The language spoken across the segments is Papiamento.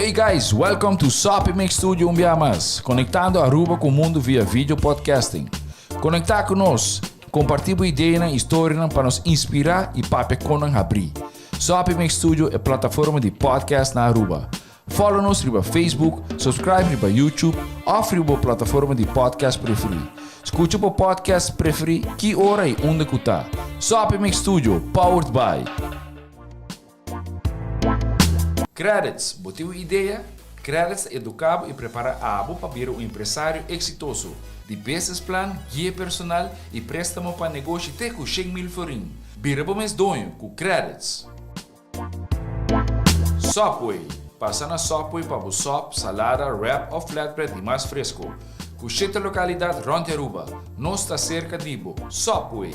Hey guys, welcome to Soppy Mix Studio un bia mas, conectando Aruba cu mundo via video podcasting. Conecta cu nos, comparti bo ideanan y storianan pa nos inspira y papia con nan habri. Soppy Mix Studio e plataforma di podcast na Aruba. Follow nos riba Facebook, subscribe riba YouTube of riba bo plataforma di podcast preferi. Scucha bo podcast preferi ki ora y unda cu ta. Soppy Mix Studio, powered by. Credits, Bo tin un idea? Credits ta educa bo y prepara abo pa bira un empresario exitoso. Di business plan, guia personal y prestamo pa negoshi te cu 100,000 florin. Bira bo mes doño cu Credits! Subway, Pasa na Subway pa bo sop, salada, wrap of flatbread di mas fresco. Cu shete localidad rond di Aruba. Nos ta cerca di bo. Subway!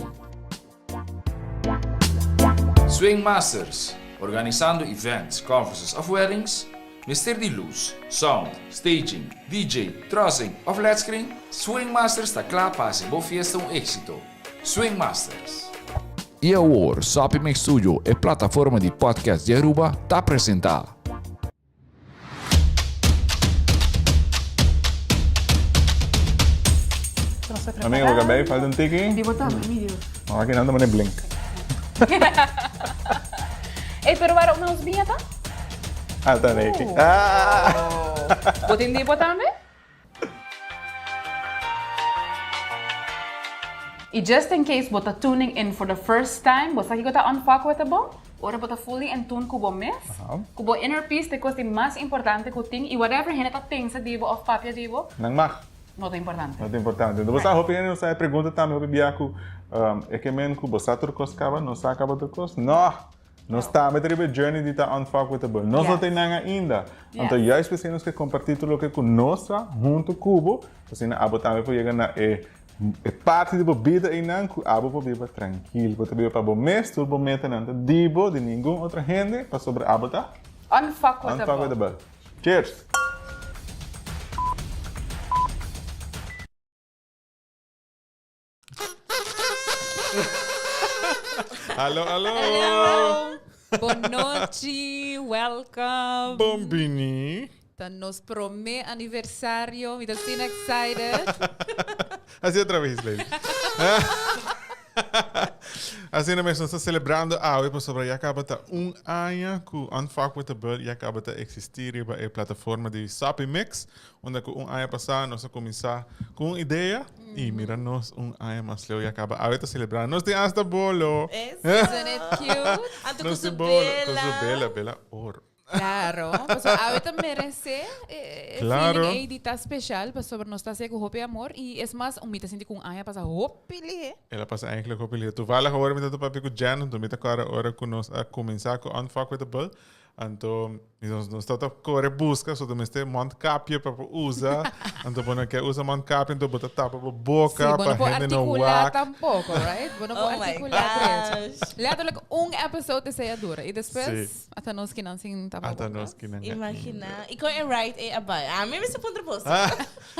Swing Masters, Organisando events, conferences of weddings? Mester di luz, sound, staging, DJ, trussing of led screen? Swing Masters ta cla pa haci bo fiesta un exito. Swing Masters. Y awor, Soppy Mix Studio, e plataforma di podcast di Aruba, ta presenta. Amiga, bo cabey falta un tiki. Di bo tambe, mi Dios. No, aki nan ta mane blink. Ey, pero waarom nos biña ta? Ah, ta neki. Ah! Bo tin di bo tambe? Y just in case bo ta tuning in for the first time, bo sa kico ta unfuckwithable? Ora bo ta fully in tune cu bo mes, cu bo inner peace ta e cos di mas importante cu tin y whatever hende ta pensa di bo of papia di bo, Nan mag. no ta importante. No ta importante. Enton bo sa hopi hende no sa e pregunta tambe hopi bia cu e ke men cu bo sa tur cos caba, no sa caba tur cos? No! Nos tambe ta riba e journey di ta unfuckwithable. Nos no ta einan ainda. Anto juist p'esei nos ke kompartí tur loke ku nos sa huntu ku bo, asina abo tambe por yega na e e parti di bo bida einan ku abo por biba trankil. Bo ta biba pa bo mes, tur bo metanan ta di bo, di ningun otro hende, pasobra abo ta Unfuckwithable. Unfuckwithable. Cheers! Hallo, hallo. Hallo. Bon nochi, welcome. Bon bini. Ta nos prome aniversario, mi ta asina excited. Así otra vez, baby. Asina mes, nos ta celebrando awe pasobra ya caba ta un aña cu Unfuck With The Bird ya caba ta existi riba e plataforma di Soppy Mix. Unda ku un aña pasá nos a kuminsá ku un idea i mira nos un aña mas leu ya kaba. Awe ta selebrá. Nos tin asta bolo. Isn't it cute? Anto ku Nos su tin bolo. Ku su bela. bela, bela oro. Claro. Pasobra awe ta meresé e Claro. feeling ei di ta special pasobra nos ta hasié ku hopi amor i es mas mi ta sinti ku un aña pasa hopi lihé. El a pasa eigenlijk hopi lihé. Toevallig awor mi ta papia ku Jen, anto mi ta kòrda ora ku nos a kuminsá ku Unfuckwithable. Anto nos nos ta kore buska, so ta mester mondkapje pa por usa. Anto bo no ke usa mondkapje, anto bo ta tapa bo boka Sí, bo pa no por hende no articulá wak. tampoco, right? Bo no por Oh my articulá drecho. gosh. Letterlijk un episode esei a dura. I despues Sí. ata nos kinan sin tapa Ata boka. nos kinan Imagina. ainda. I kon e ride ei a bai? A mi mester puntra boso. Ah,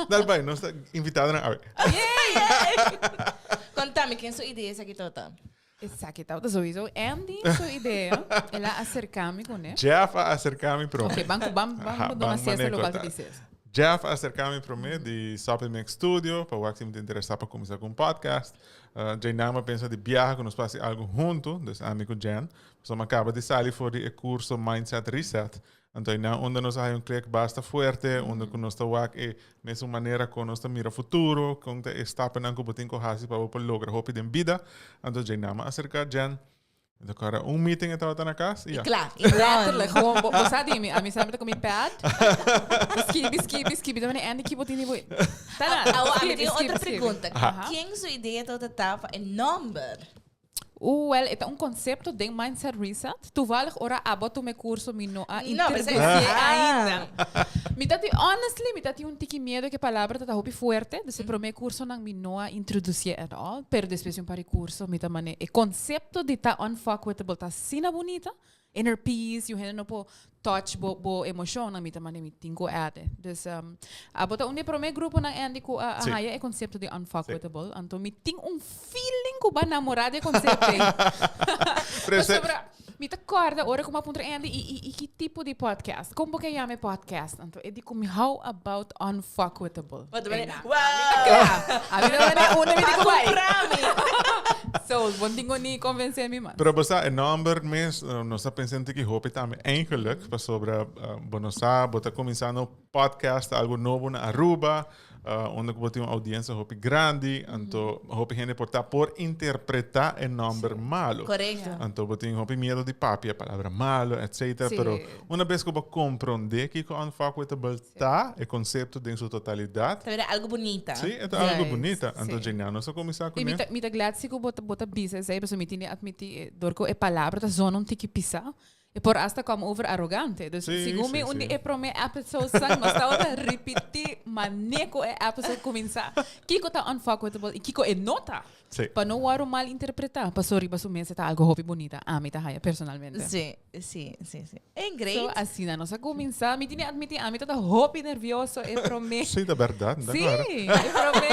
dal bai, nos ta invitadonan awe. Yay! Contami, ken su idea esaki tabata? Esaki tabata sowieso Andy su idea. El a acerca mi con e. Jeff a acerca mi prome. Ok, ban cu ban ban Aha, duna ban Cesar manera locual cu ta ta. di Cesar. Jeff a acerca mi prome di Soppy Mix Studio pa wak si mi ta interesa pa cuminsa cu un podcast. Uh, Jane a pensa di biaha cu nos pa haci algo hunto, dus ami cu Jen. Pasobra mi a caba di sali for di e curso Mindset Reset. Anto einan unda nos a haya un klik basta fuerte, unda ku nos ta wak e mesun manera kon nos ta mira futuro, kon ta e stapnan ku bo tin ku hasi pa bo por logra hopi den bida. Anto djei nan a aserka Jen. Mi ta kòrda un meeting e tabata na kas i I ya. kla, i done. Letterlijk, gewoon, bo, bo sa di mi, ami semper ta ku mi pad, skibi, skibi, skibi, ta mane Andy ki bo tin di bo. Ta nada, Awo, ami skibi, tin skibi, otro skibi. pregunta. Aha. Ken su idea tabata ta pa e nòmber? Uh, wel, e ta un concepto den Mindset Reset. Toevallig ora abo a tuma e curso mi no a No, pero introducié ah. ainda. Mi ta tin, honestly, mi ta tin un tiki miedo cu e palabra ta ta hopi fuerte. Dus e prome cursonan mi no a introducié at all. Pero despues di un par di curso mi ta mane e concepto di ta unfuckwithable ta asina bunita. Inner peace, yu hende no por touch bo bo emocionnan, mi ta manda mi tin cu add. Dus abo ta un di e prome gruponan Andy cu a Sí. haya e concepto di unfuckwithable. Anto mi tin un feeling cu bo a namora di e concepto ey. Pero ese- Pasobra. Mi ta kòrda ora ku mi a puntra Andy, i, i, i ki tipo di podcast? Kon bo ke yama e podcast? Anto e di ku mi, how about unfuckwithable? Bo ta Ey, mane, na, wow! mi ta kla. A mi ta mane unda mi di ku bai. Kumpra mi! So, bo no tin ku ni konvensé mi mas. Pero bo sa, e nòmber mes, nos a pensa un tiki hopi tambe eigenlijk, pasobra bo no sa, bo ta kuminsando podcast, algu nobo na Aruba, Unda ku bo tin un oudiensia hopi grandi, anto hopi hende por ta por interpretá e nòmber malo. Korekto. Anto bo tin hopi miedu di papia palabra malo, etcetera. Pero una bes ku bo komprondé kiko unfuckwithable ta, e konsepto den su totalidat. Ta bira algu bunita. Sí, e ta algu bunita. Anto dje nos a kuminsá kuné. I mi ta glad si ku bo ta bisa esei, pasobra mi tin di atmití dor ku e palabra ta zona un tiki pisá. E por hasta come over arrogante. Dus Sí, segun mi sí, un di sí. e prome episodes nan nos tabata ripiti mane ku e episode kuminsá. Kiko ta unfuckwithable i kiko e no ta. Sí. Pa no wòrdu mal interpretá. Paso riba su mes e ta algo hopi bunita. Ami ta haya personalmente. Sí, sí, sí, sí. En great. So asina nos a kuminsá. Mi tin di admití ami tabata hopi nervioso e prome. Sí, ta bèrdat. Ta Sí, klaro. e prome.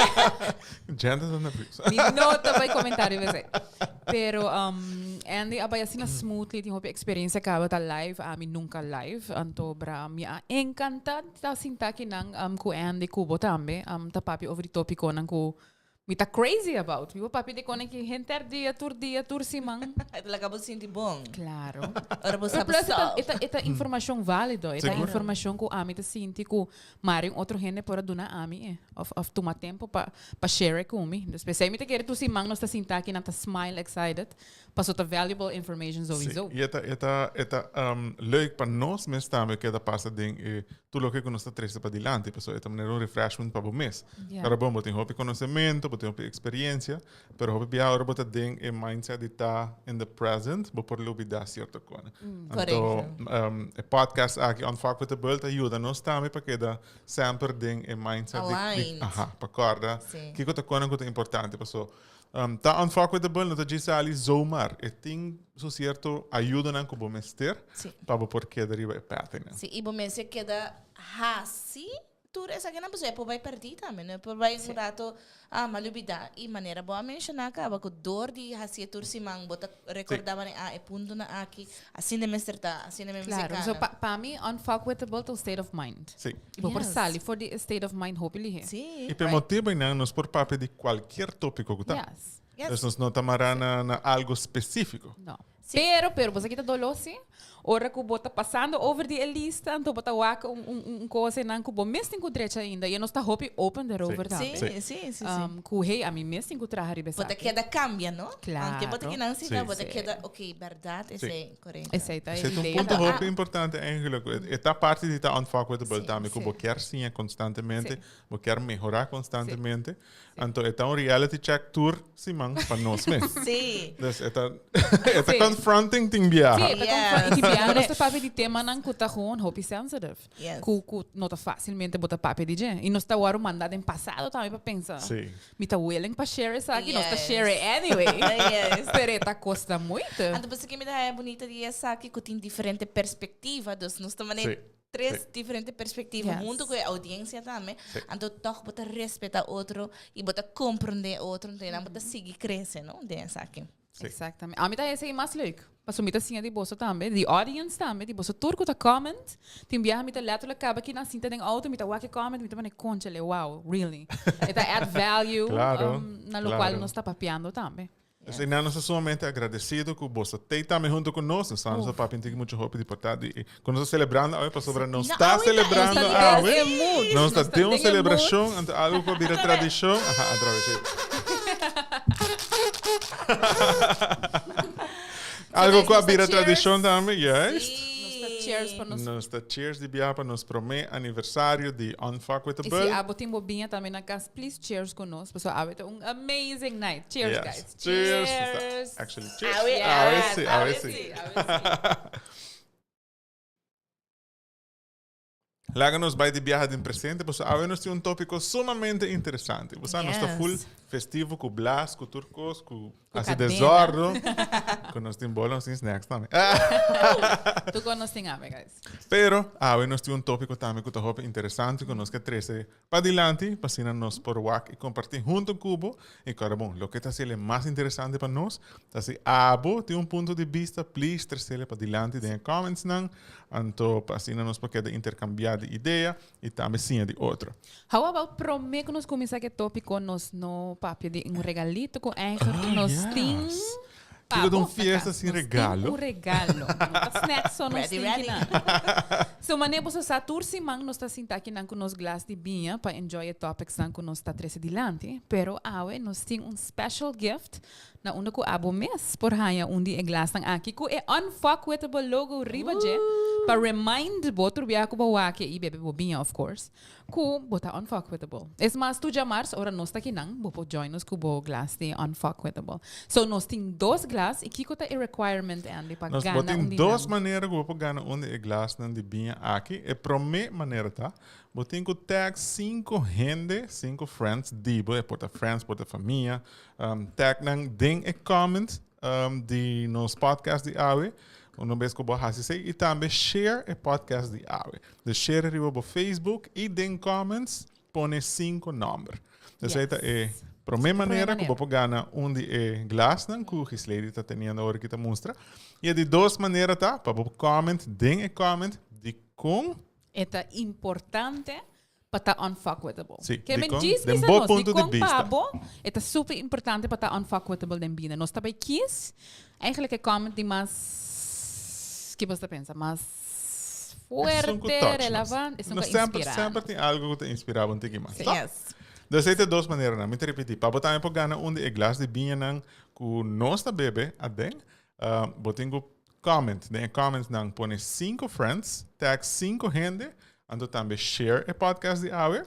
Jen ta nervioso. Mi no ta bai komentario esei. Pero um, Andy a bai asina smoothly, tin hopi experiencia caba ta live, ami nunca live, anto bra mi a encanta ta sinta kinan um, cu Andy cu bo tambe, um, ta papia over di topiconan cu mi ta crazy about. Mi por papia di konan ki henter dia, tur dia, tur siman. E ta laga bo sinti bon. Claro. Ora bo Pero sa bo plus e ta, self. e ta, e ta informacion valido, e ta Seguro. informacion cu ami ta sinti cu Mari un otro hende por a duna ami e, of of tuma tempo pa pa share e ku mi. Dus p'esei mi ta kere tur siman nos ta sinta aki nan ta smile excited, paso ta valuable information souiso. Sí, i e ta e ta e ta leuk pa nos mes tambe keda pasa den e tur loke ku nos ta trese padilanti, pasobra e ta manera un refreshment pa bo mes. Ja. Ora bon bo tin hopi konosementu, bo tin hopi eksperiencia, Pero hopi bia ora bo ta den e mindset di ta in the present, bo por lubida cierto cona. Anto, um, e podcast aki Unfuckwithable ta yuda nos tambe pa keda semper den e mindset di, di Aligned. aha, pa corda Sí. kiko ta cona ku ta importante. Paso, um, ta unfuckwithable no ta djis sali zomaar. E tin su cierto ayudanan ku bo mester Sí. pa bo por keda riba e path einan. Sí, i bo mester keda hasi Tur esakinan pasobra e por bai perdí tambe, no? E por bai un rato, ah, m'a lubidá. I manera bo a menshoná kaba ku dor di hasié tur siman bo ta rekordá manera, ah, e puntonan aki, asina mester ta, asina mi mester Claro, kana. so pa, pa mi unfuckwithable ta un state of mind. Sí. I bo por Yes. sali for di e state of mind hopi lihé. Sí. I p'e motibu einan nos por papia di kualkier tópiko ku ta. Yes. Yes. Dus nos no ta mará na na algo spesífiko. No. Pero, pero, bo sa ki ta doló si? Ora ku bo ta pasando over di e lista, anto bo ta wak un, un, un kos einan ku bo mes tin ku drecha ainda. I nos ta hopi open derover tambe. Sí, sí, sí, sí. Um, ku hey, ami mes tin ku traha riba Bo ta esaki. keda kambia, no? Claro. Aunke bo ta kinan sita, Sí. bo ta Sí. keda, ok, bèrdat esei, korekto. Esei ta e Esei ta un idea. punto Anto, hopi ah. importante eigenlijk. E ta parti di ta unfuckwithable Sí, tambe, ku sí. bo kier siña konstantemente, Sí. bo kier mehorá konstantemente. Anto e ta un reality check tur siman pa nos mes. Sí. Dus e ta, e ta Sí. confronting tin biaha. Sí, e ta Yes. confront- i tin biaha nos ta papia di temanan ku ta gewoon hopi sensitive. Yes. Ku, ku no ta fácilmente bo ta papia di dje. I nos ta wòrdu mandá den pasado tambe pa pensa. Sí. Mi ta willing pa share esaki, nos ta Yes. share it anyway. Yes. Pero e ta kosta muito. Anto pasobra mi ta haya bunita di esaki ku tin diferente perspektiva, dus nos ta manera Sí. tres Sí. diferente perspectiva Yes. hunto cu e audiencia tambe. Sí. Anto toch bo ta respeta otro y bo ta comprende otro, entonces nan bo ta sigui crece, no? Den esaki. Sí. Exactamente. A mi ta esei mas leuk. Paso mi ta siña di boso tambe, di audience tambe, di boso tur cu ta comment. Tin biaha mi ta letterlijk caba ki nan sinta den auto, mi ta wak e comment, mi ta pone conchale, wow, really. E ta add value Claro, um, na locual claro. nos ta papiando tambe. Dus einan nos ta sumamente agradecido cu boso t'ei tambe hunto cu nos. Nos ta papia tin mucho hopi di por ta di cu nos ta celebrando awe pasobra nos No, ta awe ta- celebrando nos ta awe. den e mood. Nos Nos ta ta den un den e mood. celebracion, anto algo cu a bira tradicion. Aha, atraves sí. Algo cu a Nos ta bira cheers. tradicion tambe, juist. Nos ta cheers pa nos. Nos ta cheers di bia pa nos prome aniversario di Unfuck with the Y si Bull. abo tin bo biña tambe na cas, please cheers cu nos, pasobra awe ta un amazing night. Cheers, Yes. guys. Cheers. Cheers. Actually, cheers. Awe, Awe Yes, si, awe awe si. si, awe si. Laga nos bai di biaha den presente, pasobra awe nos tin un tópiko sumamente interesante. Bo sa, nos ta Yes. full Festivo ku blas, ku tur kos, ku Ku hasi kadena. desordo. Ku nos tin bolo, nos tin snacks tambe. Tur kos nos tin awe, guys. Pero awe nos tin un tópiko tambe ku ta hopi interesante ku nos ke trese padilanti pa asina nos por wak i kompartí huntu ku bo. I kòrda bon, loke ta hasiel e mas interesante pa nos ta si abo tin un punto di bista, please tresel padilanti den e commentsnan. Anto pa asina nos por keda interkambiá di idea i tambe siña di otro. How about promé ku nos kuminsá ku e tópiko nos no papia di un regalito ku eigenlijk nos tin pa Kiko ta un bo na fiesta kas. sin Nos tin regalo? un regalo. No ta snacks so nos Ready, tin ready. kinan. So manera boso sa tur siman nos ta sinta akinan ku nos glas di biña pa enjoy e topicsnan ku nos ta trese dilanti. Pero awe nos tin un special gift na unda ku abo mes por haña un di e glasnan aki ku e unfuckwithable logo riba dje pa remind bo tur biaha ku bo wak e i bebe bo biña of course. Ku bo ta unfuckwithable. Es mas, tur djamars ora nos ta kinan, bo por join nos ku bo glas di unfuckwithable. So nos tin dos glas i kiko ta e requirement, Andy, pa Nos bo gana un tin di dos nan? manera ku bo por gana un di e glasnan di biña aki. E promé manera ta, bo tin ku tag sinku hende, sinku friends di bo, e por ta friends, por ta famia, tag nan den e comment di nos podcast di awe. Una bes ku bo hasi esei i tambe share e podcast di awe. Dus share riba bo Facebook i den comments pone sinku nòmber. Dus ei ta e promé manera ku bo por gana un di e glasnan ku Gislady ta teniendo ora ki ta mustra. I e di dos manera ta pa bo comment den e comment dikon. E ta importante pa ta unfuckwithable. Sí, Ke men dikon djis den bisa bo nos, punto di dikon bista. pa bo e ta super importante pa ta unfuckwithable den bida. Nos ta bay kies eigenlijk e comment di mas, ki bo ta pensa, mas Esun ku fuerte, touch nos. relevant, esun Nos ku semper, inspira semper nos. tin algo ku ta inspira bo un tiki mas, Sí. toch? Yes. Dus ei ta dos maneranan. Mi ta ripití, pa bo tambe por gana un di e glas di biñanan ku nos ta bebe aden, bo tin ku comment. Den e commentsnan pone sinku friends, tag sinku hende, Anto tambe share e podcast di awe.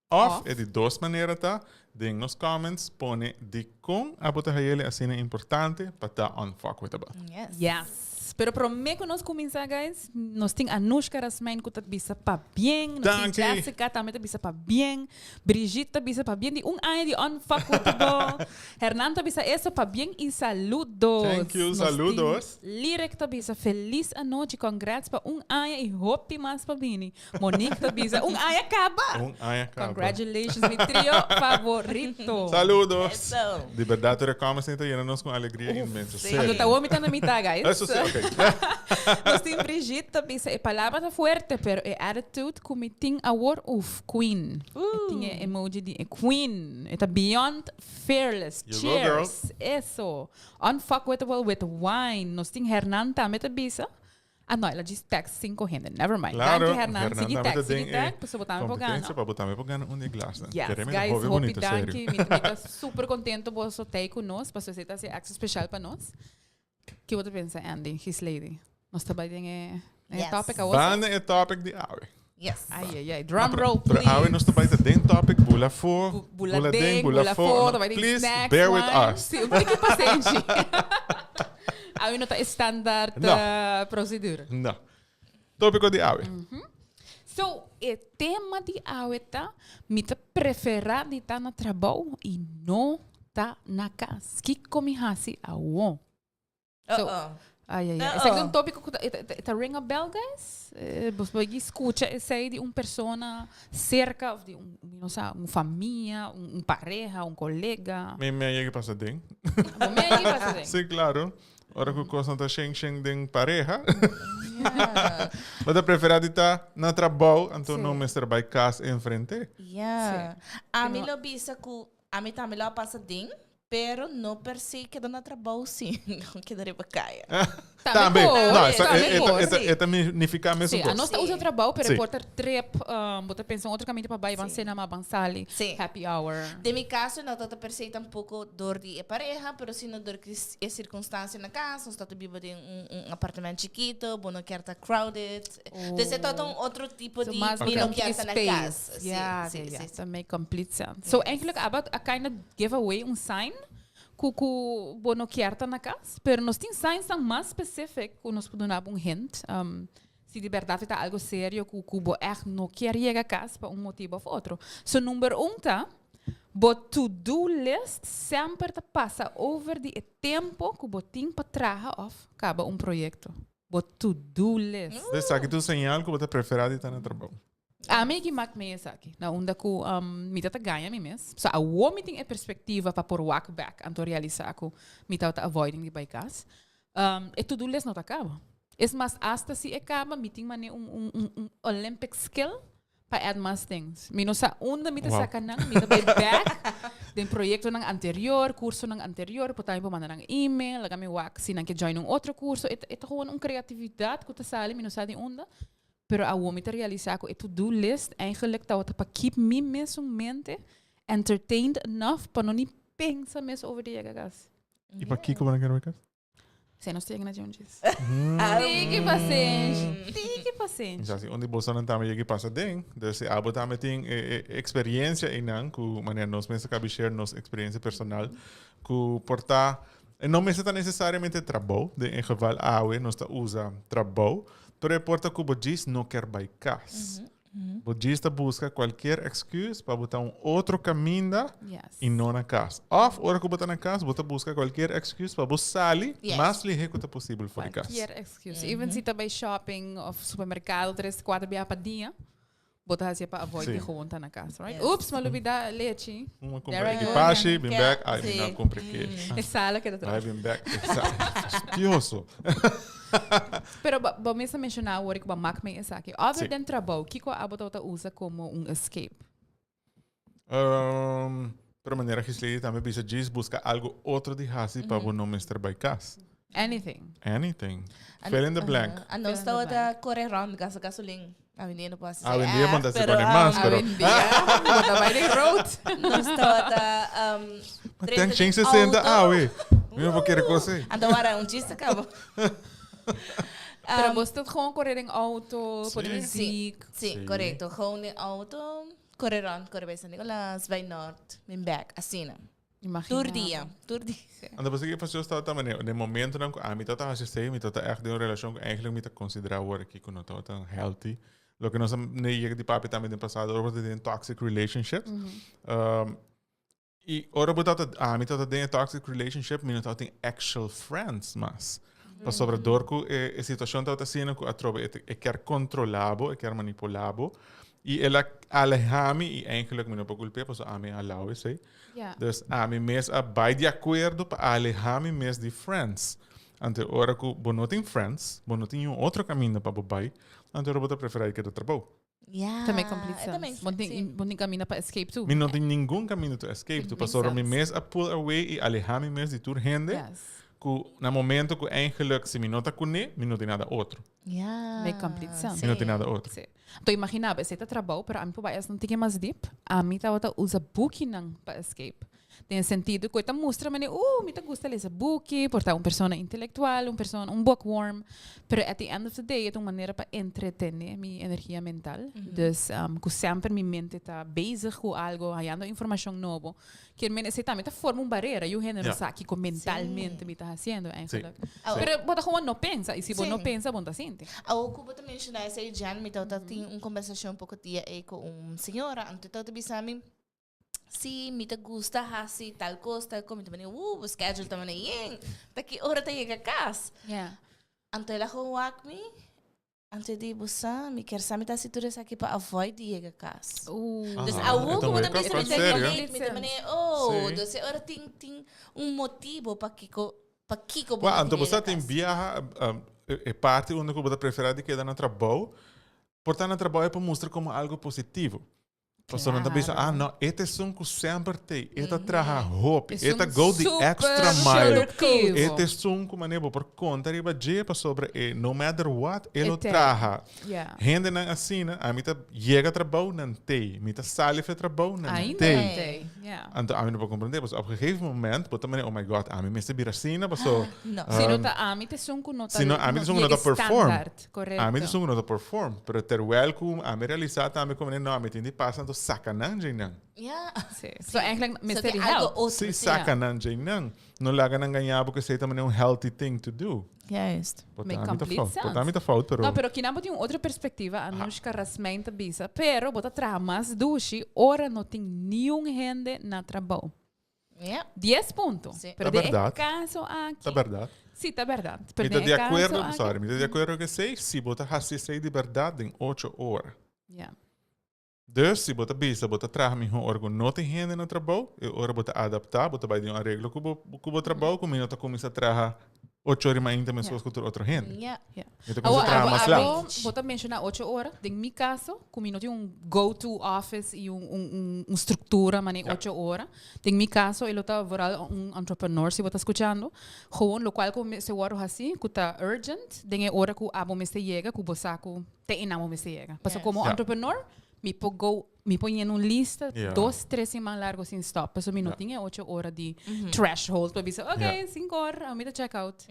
Of e di dos manera ta den nos comments pone dikon abo ta hayele asina importante pa ta unfuckwithable. Yes. Yes. Pero prome ku nos kuminsá guys, nos tin Anushka Rasmijn ku ta bisa pabien, nos tin Danki. Jessica tambe ta bisa pabien, Brigitte ta bisa pabien di un aña di unfuckwithable, Hernan ta bisa eso pabien y saludos. Thank you, Nos tin saludos. Lyric ta bisa felis anochi, congrats pa un aña y hopi mas pa bini. Monique ta bisa un aña caba. Un aña caba. Congratulations, mi trio favorito. Saludos. Eso. Di berdad tur e comments ta yena nos con alegria inmenso. sí. Serio. Anto ta awor mi ta na mitad, guys. Eso sí, ok. Nos tin Brigitte ta bisa e palabra ta fuerte, pero e attitude cu mi tin awor, uf, queen. E tin e emoji di e queen. E ta beyond fearless. You go, girl. Cheers. Eso. Unfuckwithable with wine. Nos tin Hernan tambe ta bisa. Ah, no, el a djis text cinco hende. Never mind. Claro, Danki, Hernan. Sigui tambe tag, ta sigui den tag. e Pasobra bo tambe por gana. competencia pa bo tambe por gana un di e glasnan. Yes, Kere mi ta guys, hopi hopi bonito, serio. danki. Mi, mi ta super contento boso tei cu nos, pasobra esei ta hasi extra special pa nos. Ki bo ta pensa, Andy, his lady? Nos ta bai den e, e Yes. topic awor? Banda e topic di awe. Yes. Ai, ai, ai. Drum roll, Pero please. awe nos ta bai ta den topic, bula fo, Bula den, bula fo, No, ta bai den Please snacks, bear with wine. us. Sí, un tiki pasenshi. Awe no ta e standaard No. procedure. No. Tópico di awe. So, e tema di awe ta, mi ta prefera di ta na trabou y no ta na cas. Kico mi haci awo? So, Uh-oh. Ai, ai, ai. Uh-oh. Esaki ta un tópico cu ta, ta, ta, ta ring a bell, guys? Eh, bos por scucha esey di un persona cerca of di un, mi no sa, un famia, un, un pareha, un colega. Mi mi a yega pasa den. Bo mi a yega pasa den. Sí, claro. Ora cu cosnan ta shen shen den pareha. Yeah. Bo ta prefera di ta na trabou, anto Sí. no mester bay cas enfrente. Yeah. Ami No. lo bisa cu ami tambe lo a pasa den, Pero no per se keda na trabou si, no keda riba kaya. Tambe. por, No, esa, tambe e, e, por. e, ta- e ta nifica mesun Sí, cos. a nos ta usa trabou, pero Sí. por ta trip, bo ta pensa un otro caminda pa bai, ban Sí. cena, ma ban sali, Sí. happy hour. Den mi caso no ta per se tampoco door di e pareha, pero sino door di e circunstancia na cas, nos ta ta biba den un, un apartamento chikito, bo no kier ta crowded. Dus e ta un otro tipo So di mas mi no un kier ta na space. cas. Sí, Ja, sí, ja, ja. sí, sí. That make complete sense. So eigenlijk aba a kind of give away un sign ku ku bo no kier ta na cas, pero nos tin signs tan mas specific ku nos por duna bo un hint. Um, si di berdad ta algo serio ku ku bo echt no kier yega cas pa un motibo of otro. So number un ta. Bo to-do list semper ta pasa over di e tempo ku bo tin pa traha òf kaba un proyekto. Bo to-do list. Esaki ta un señal ku bo ta preferá di ta na trabou. Ami ki mak mee esaki. Na unda ku mi ta ta gaña mi mes. So awor mi tin e perspektiva pa por wak bek anto realisá ku mi tabata avoiding di bai kas. E to-do list no ta kaba. Es mas asta si e kaba mi tin manera un un un un Olympic skill pa add mas things. Mi no sa unda mi ta saka nan, mi ta bai back den proyectonan anterior, cursonan anterior, por ta mi por manda nan email, laga mi wak si nan ke join un otro curso. E ta e ta gewoon un creatividad cu ta sali, mi no sa di unda, pero awor mi ta realisa cu e to do list eigenlijk tabata pa keep mi mesun mente entertained enough pa no ni pensa mes over di yega cas. Y pakico bo no kier bai cas? Se nos yega na djunches. Tiki pasenshi, tiki pasenshi. Sa si un di bosonan tambe yega y pasa den, dus si abo tambe tin e e experiencia einan cu manera nos mes a cabi share nos experiencia personal cu por ta, e no mester ta necesariamente trabou, den e geval awe nos ta usa trabou, pero e por ta cu bo djis no kier bay cas. Bo djis ta buska kualkier excuse pa bo ta un otro kaminda Yes. i no na kas. Òf ora ku bo ta na kas, bo ta buska kualkier excuse pa bo sali Yes. mas lihé ku ta posibel for di kas. Cualkier excuse. Even si ta bai shopping of supermercado tres, cuatro biaha pa dia, bo ta hacié pa avoid Sí. di gewoon ta na cas, right? Yes. Oops, m'a lubida lechi. Un a There kumpra I go ekipashi, again. bin Ke- bek, ai mi sí. no a kumpra ke. E sala keda Ai tras. bin bek, exacto. Fastioso. Pero bo, bo mes a menciona awor cu bo mak mee esaki. Other Sí. than trabou, kico abo tabata usa como un escape? Pero manera Gislady tambe bisa djis busca algo otro di haci pa bo no mester bay cas. Anything. Anything. Fill in the blank. A nos Fill in the tabata core rond gasta gasolin. Awendia no por haci esei. Awendia Ah, bo ta haci pero, con e mas, pero Awendia bo ta bay den road. Nos tabata Ma drenta ten den 160 auto. awe. Mi no por kere cos ei. Anto wara un chiste cabo. Pero bo ta gewoon core den auto, pone Sí. muziek. Sí, Sí. correcto. Gewoon den auto, core rond, core bij San Nicolas, bij Noord, bin back, asina. Imagina. Tur dia, tur dia. Anto pasobra ki fastioso tabata manera, den momentonan ku ami tabata hasi esei, mi tabata ègt den un relashon ku eigenlijk mi ta konsiderá awor aki ku no tabata tan healthy. Loke nos a yega di papia tambe den pasado ora bo ta den toxic relationships. I ora bo tabata, ami tabata den e toxic relationship, mi no tabatin actual friends mas. Pasobra dor ku e e situashon tabata asina ku atrobe e e kier kontrolá bo, e kier manipulá bo. I el a alehá mi i eigenlijk mi no por kulp'é pasobra ami a alou esei. Ja. Dus ami mes a bai di akuerdo pa alehá mi mes di friends. Anto ora ku bo no tin friends, bo no tin niun otro kaminda pa bo bai, anto ora bo ta preferá di keda trabou. Ja, Ta make complete e ta sense. make Bo sense, tin, sí. bo tin kaminda pa escape too. Mi no tin ningun kaminda to escape to, It makes pasobra mi sense. mes a pull away i alehá mi mes di tur hende Yes. ku na momento ku eigenlijk si mi no ta kuné, mi no tin nada otro. Ja. Make complete sense. Mi no tin nada otro. Sí. Anto imagina bo, esei ta trabou, pero ami por bai esnan tiki mas diep. Ami tabata usa bukinan pa escape. Den e sentido ku e ta mustra manera, uh, mi ta gusta lesa buki, por ta un persona intelectual, un persona, un bookworm. Pero at the end of the day e ta un manera pa entretene mi energia mental. Dus ku semper mi mente ta bezig ku algo, hayando informashon nobo. Kier men esei tambe ta forma un barera. Yu hende no sa kiko mentalmente mi ta hasiendo eigenlijk. Pero bo ta gewoon no pensa. I si bo no pensa, bo no ta sinti. Awor ku bo ta menshoná esei, Jan, mi tabata tin un kombersashon poko dia ei ku un señora. Anto e tabata bisa mi, si, mi ta gusta hasi tal kos, tal kos. Mi ta manda, bo schedule ta manda yen. Ta ki ora ta yega kas? Anto el a gewoon wak mi. Anto e di, Bo sa, mi kier sa mi ta hasi tur esaki pa avoid di yega kas. Dus Aha, awor e ta ku bo un ta bisa mi ta serio. relate, mi ta manera, oh, Sí. dus e ora tin tin un motibo pakiko pakiko bo Wa, no anto tin bo sa yega tin kas. biaha, e e parti unda ku bo ta prefera di keda na trabou, por ta na trabou e por mustra komo algo positivo. Pasobra nan ta bisa, ah, no, e ta esun ku semper t'ei, e ta traha hopi, e ta go the extra mile. E ta esun ku manera bo por konta riba dje pasobra e no matter what, e lo traha. Hendenan asina, ami ta yega trabou, nan t'ei. Mi ta sali for trabou, nan t'ei. Anto ami no por komprendé, pasobra op gegeven moment bo ta manera, oh my God, ami mester bira asina, pasobra. Si no ta ami ta esun ku no ta Si no ami ta esun ku no ta perform. Correcto. Ami ta esun ku no ta perform, pero terwijl ku ami realisa tambe ku no, ami tin di pasa anto saka nan dje nan. Ja. Sí. So eigenlijk So mester tin di algo help. otro, Sí, sí. saka nan dje nan. No laga nan gaña bo ku esei ta manera un healthy thing to do. Juist. Make Por ta complete fout. Por ta sense. mi ta fout, pero... No, pero kinan bo tin un otro perspectiva, Anushka Rasmijn ta bisa, pero bo ta traha mas dushi ora no tin niun hende na trabou. Ja. 10 punto. Sí. Pero Ta den e berdad. caso aki... Ta berdad. Sí, ta berdad. Pero Mi ta den di e caso acuerdo, aki- sorry, mi ta di acuerdo cu esey, si bo ta haci esey di berdad den ocho ora. Ja. Dus, si bo ta bisa bo ta traha miho ora cu no tin hende na trabou, e ora bo ta adapta, bo ta bay den un areglo cu bo cu bo trabou, cu mi no ta cuminsa traha ocho ora y mainta mescos cu tur otro hende. Ja. Ja. Mi ta Awo, cuminsa traha abo, mas abo, laat. bo ta menciona ocho ora. Den mi caso, cu mi no tin un go-to office y un, un, un, un structura mane ocho ora. Den mi caso, e lo ta vooral un entrepreneur, si bo ta scuchando. Gewoon locual cu mester wordo haci, cu ta urgent, den e ora cu abo mester yega, cu bo sa cu te einan bo mester yega. Pasobra como entrepreneur, mi por go, mi por yena un lista dos, tres siman largo sin stop. Pasobra mi no tin e ocho ora di threshold pa bisa, ok, cinco ora, ami ta check out.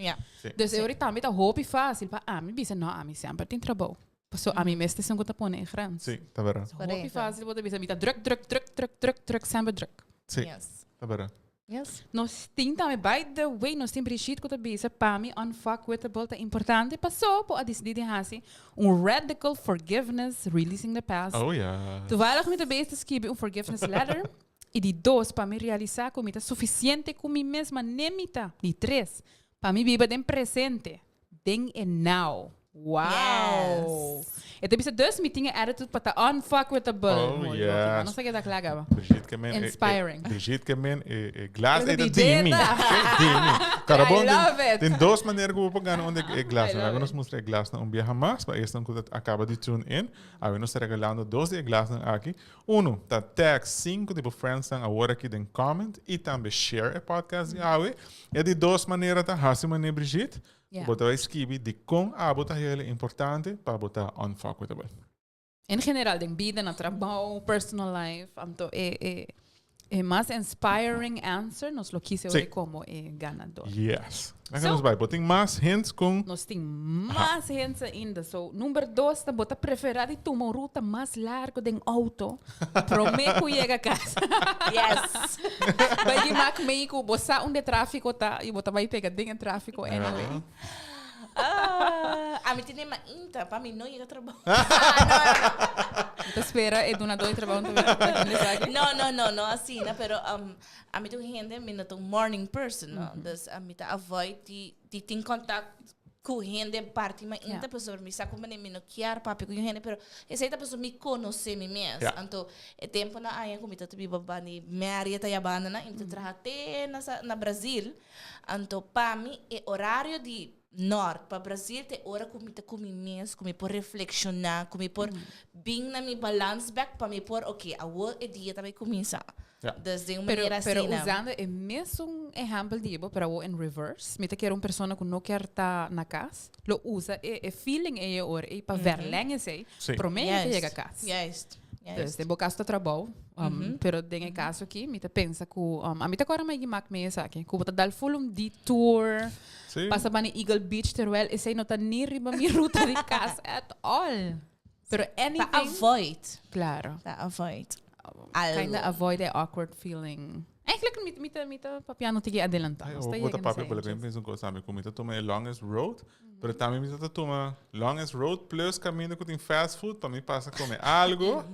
Dus e ora tambe ta hopi facil pa ami bisa, no, ami semper tin trabou. Pasobra ami mes ta esun cu ta pone e grens. Sí, ta berdad. Hopi facil bo ta bisa, mi ta druk, druk, druk, druk, druk, druk, semper druk. Sí, ta berdad. Yes. Nos tin tambe, by the way, nos tin Brigitte ku ta bisa, pa mi unfuckwithable ta importante paso bo a disidí di hasi un radical forgiveness, releasing the past. Oh yeah. Toevallig mi ta bezig ta skibi un forgiveness letter. I di dos, pa mi realisá ku mi ta sufisiente ku mi mes, ma ne mi ta. Di tres, pa mi biba den presente. Den e now. Wow! Yes. E ta bisa dus mi tin e attitude pa ta unfuckwithable. Oh, Mooi, yes. Loki, no sa keda kla gaba. Brigitte ke men, e- e- Inspiring. Brigitte ke men e, e glas Esa e ta di di mi. dieta. E di mi. Carabon, I love it. Tin dos manera ku bo por gana un de e glas. I love Laga nos it. mustra e glasnan un biaha mas, pa esnan ku ta akaba di tune in. Awe nos ta regalando dos di e glasnan aki. Uno, ta tag sinku di bo friendsnan awor aki den comment i tambe share e podcast di awe. E di dos manera ta hasi manera Brigitte. Yeah. Bo ta bai skibi dikon abo ta heel importante pa bo ta unfuckwithable. En general, den bida, na trabou, personal life, anto e, e, e mas inspiring answer nos lo kise Sí. ori como e ganador. Yes. Laga So- nos bai. Bo tin mas hints con Nos tin mas hints ainda. So, number dos ta bo ta prefera di tuma un ruta mas largo den auto prome cu yega cas. Yes. Bai di mak mei cu bo sa unda e trafico ta y bo ta bai pega den e trafico anyway. Ah, ami tene mainta pa mi no yega trabou. Mi ta spera e dunador di trabou no ta bini esaki. No, no, no, no asina, pero um, ami ta un hende, mi no ta un morning person, no. Dus ami ta avoid di, di tin contact cu hende parti mainta, pasobra mi sa cu mi no kier papia cu hende, pero esey ta pasobra mi conoce mi mes. Anto e temponan aña cu mi ta biba banda di Marriott aya banda nan, y mi ta traha te na sa na Brazil, anto pa mi e horario di Nort pa Brazil ta e ora cu mi ta cu mi mes, cu mi por reflexiona, cu mi por bin na mi balans bek pa mi por, ok, awor e dia ta bay cuminsa. Dus den un Pero, manera pero asina. usando e mesun ehempel di bo, pero awor in reverse, mi ta kier un persona cu no kier ta na cas, lo usa e, e feeling ey e ora ey pa verleng esey, prome e ta yega cas. Juist. Dus Juist. den bo caso ta trabou, um, pero den e caso aki mi ta pensa cu, um, ami ta cora mai mak mee esaki, cu bo ta dal full un detour, pasa bani Eagle Beach, terwijl esey no ta ni riba mi ruta di cas at all. Pero Pa anything. avoid. Claro. Pa avoid. Algo. Kinda avoid the awkward feeling. Eigenlijk mi, mi ta, mi ta papia no tigi adelanta. Ay, Nos ta bo ta yega papia na por esei. bem pensa un cosa ami ku mi ta tuma e longest road, pero tambe mi ta tuma longest road plus caminda ku tin fast food pa mi pasa come algo.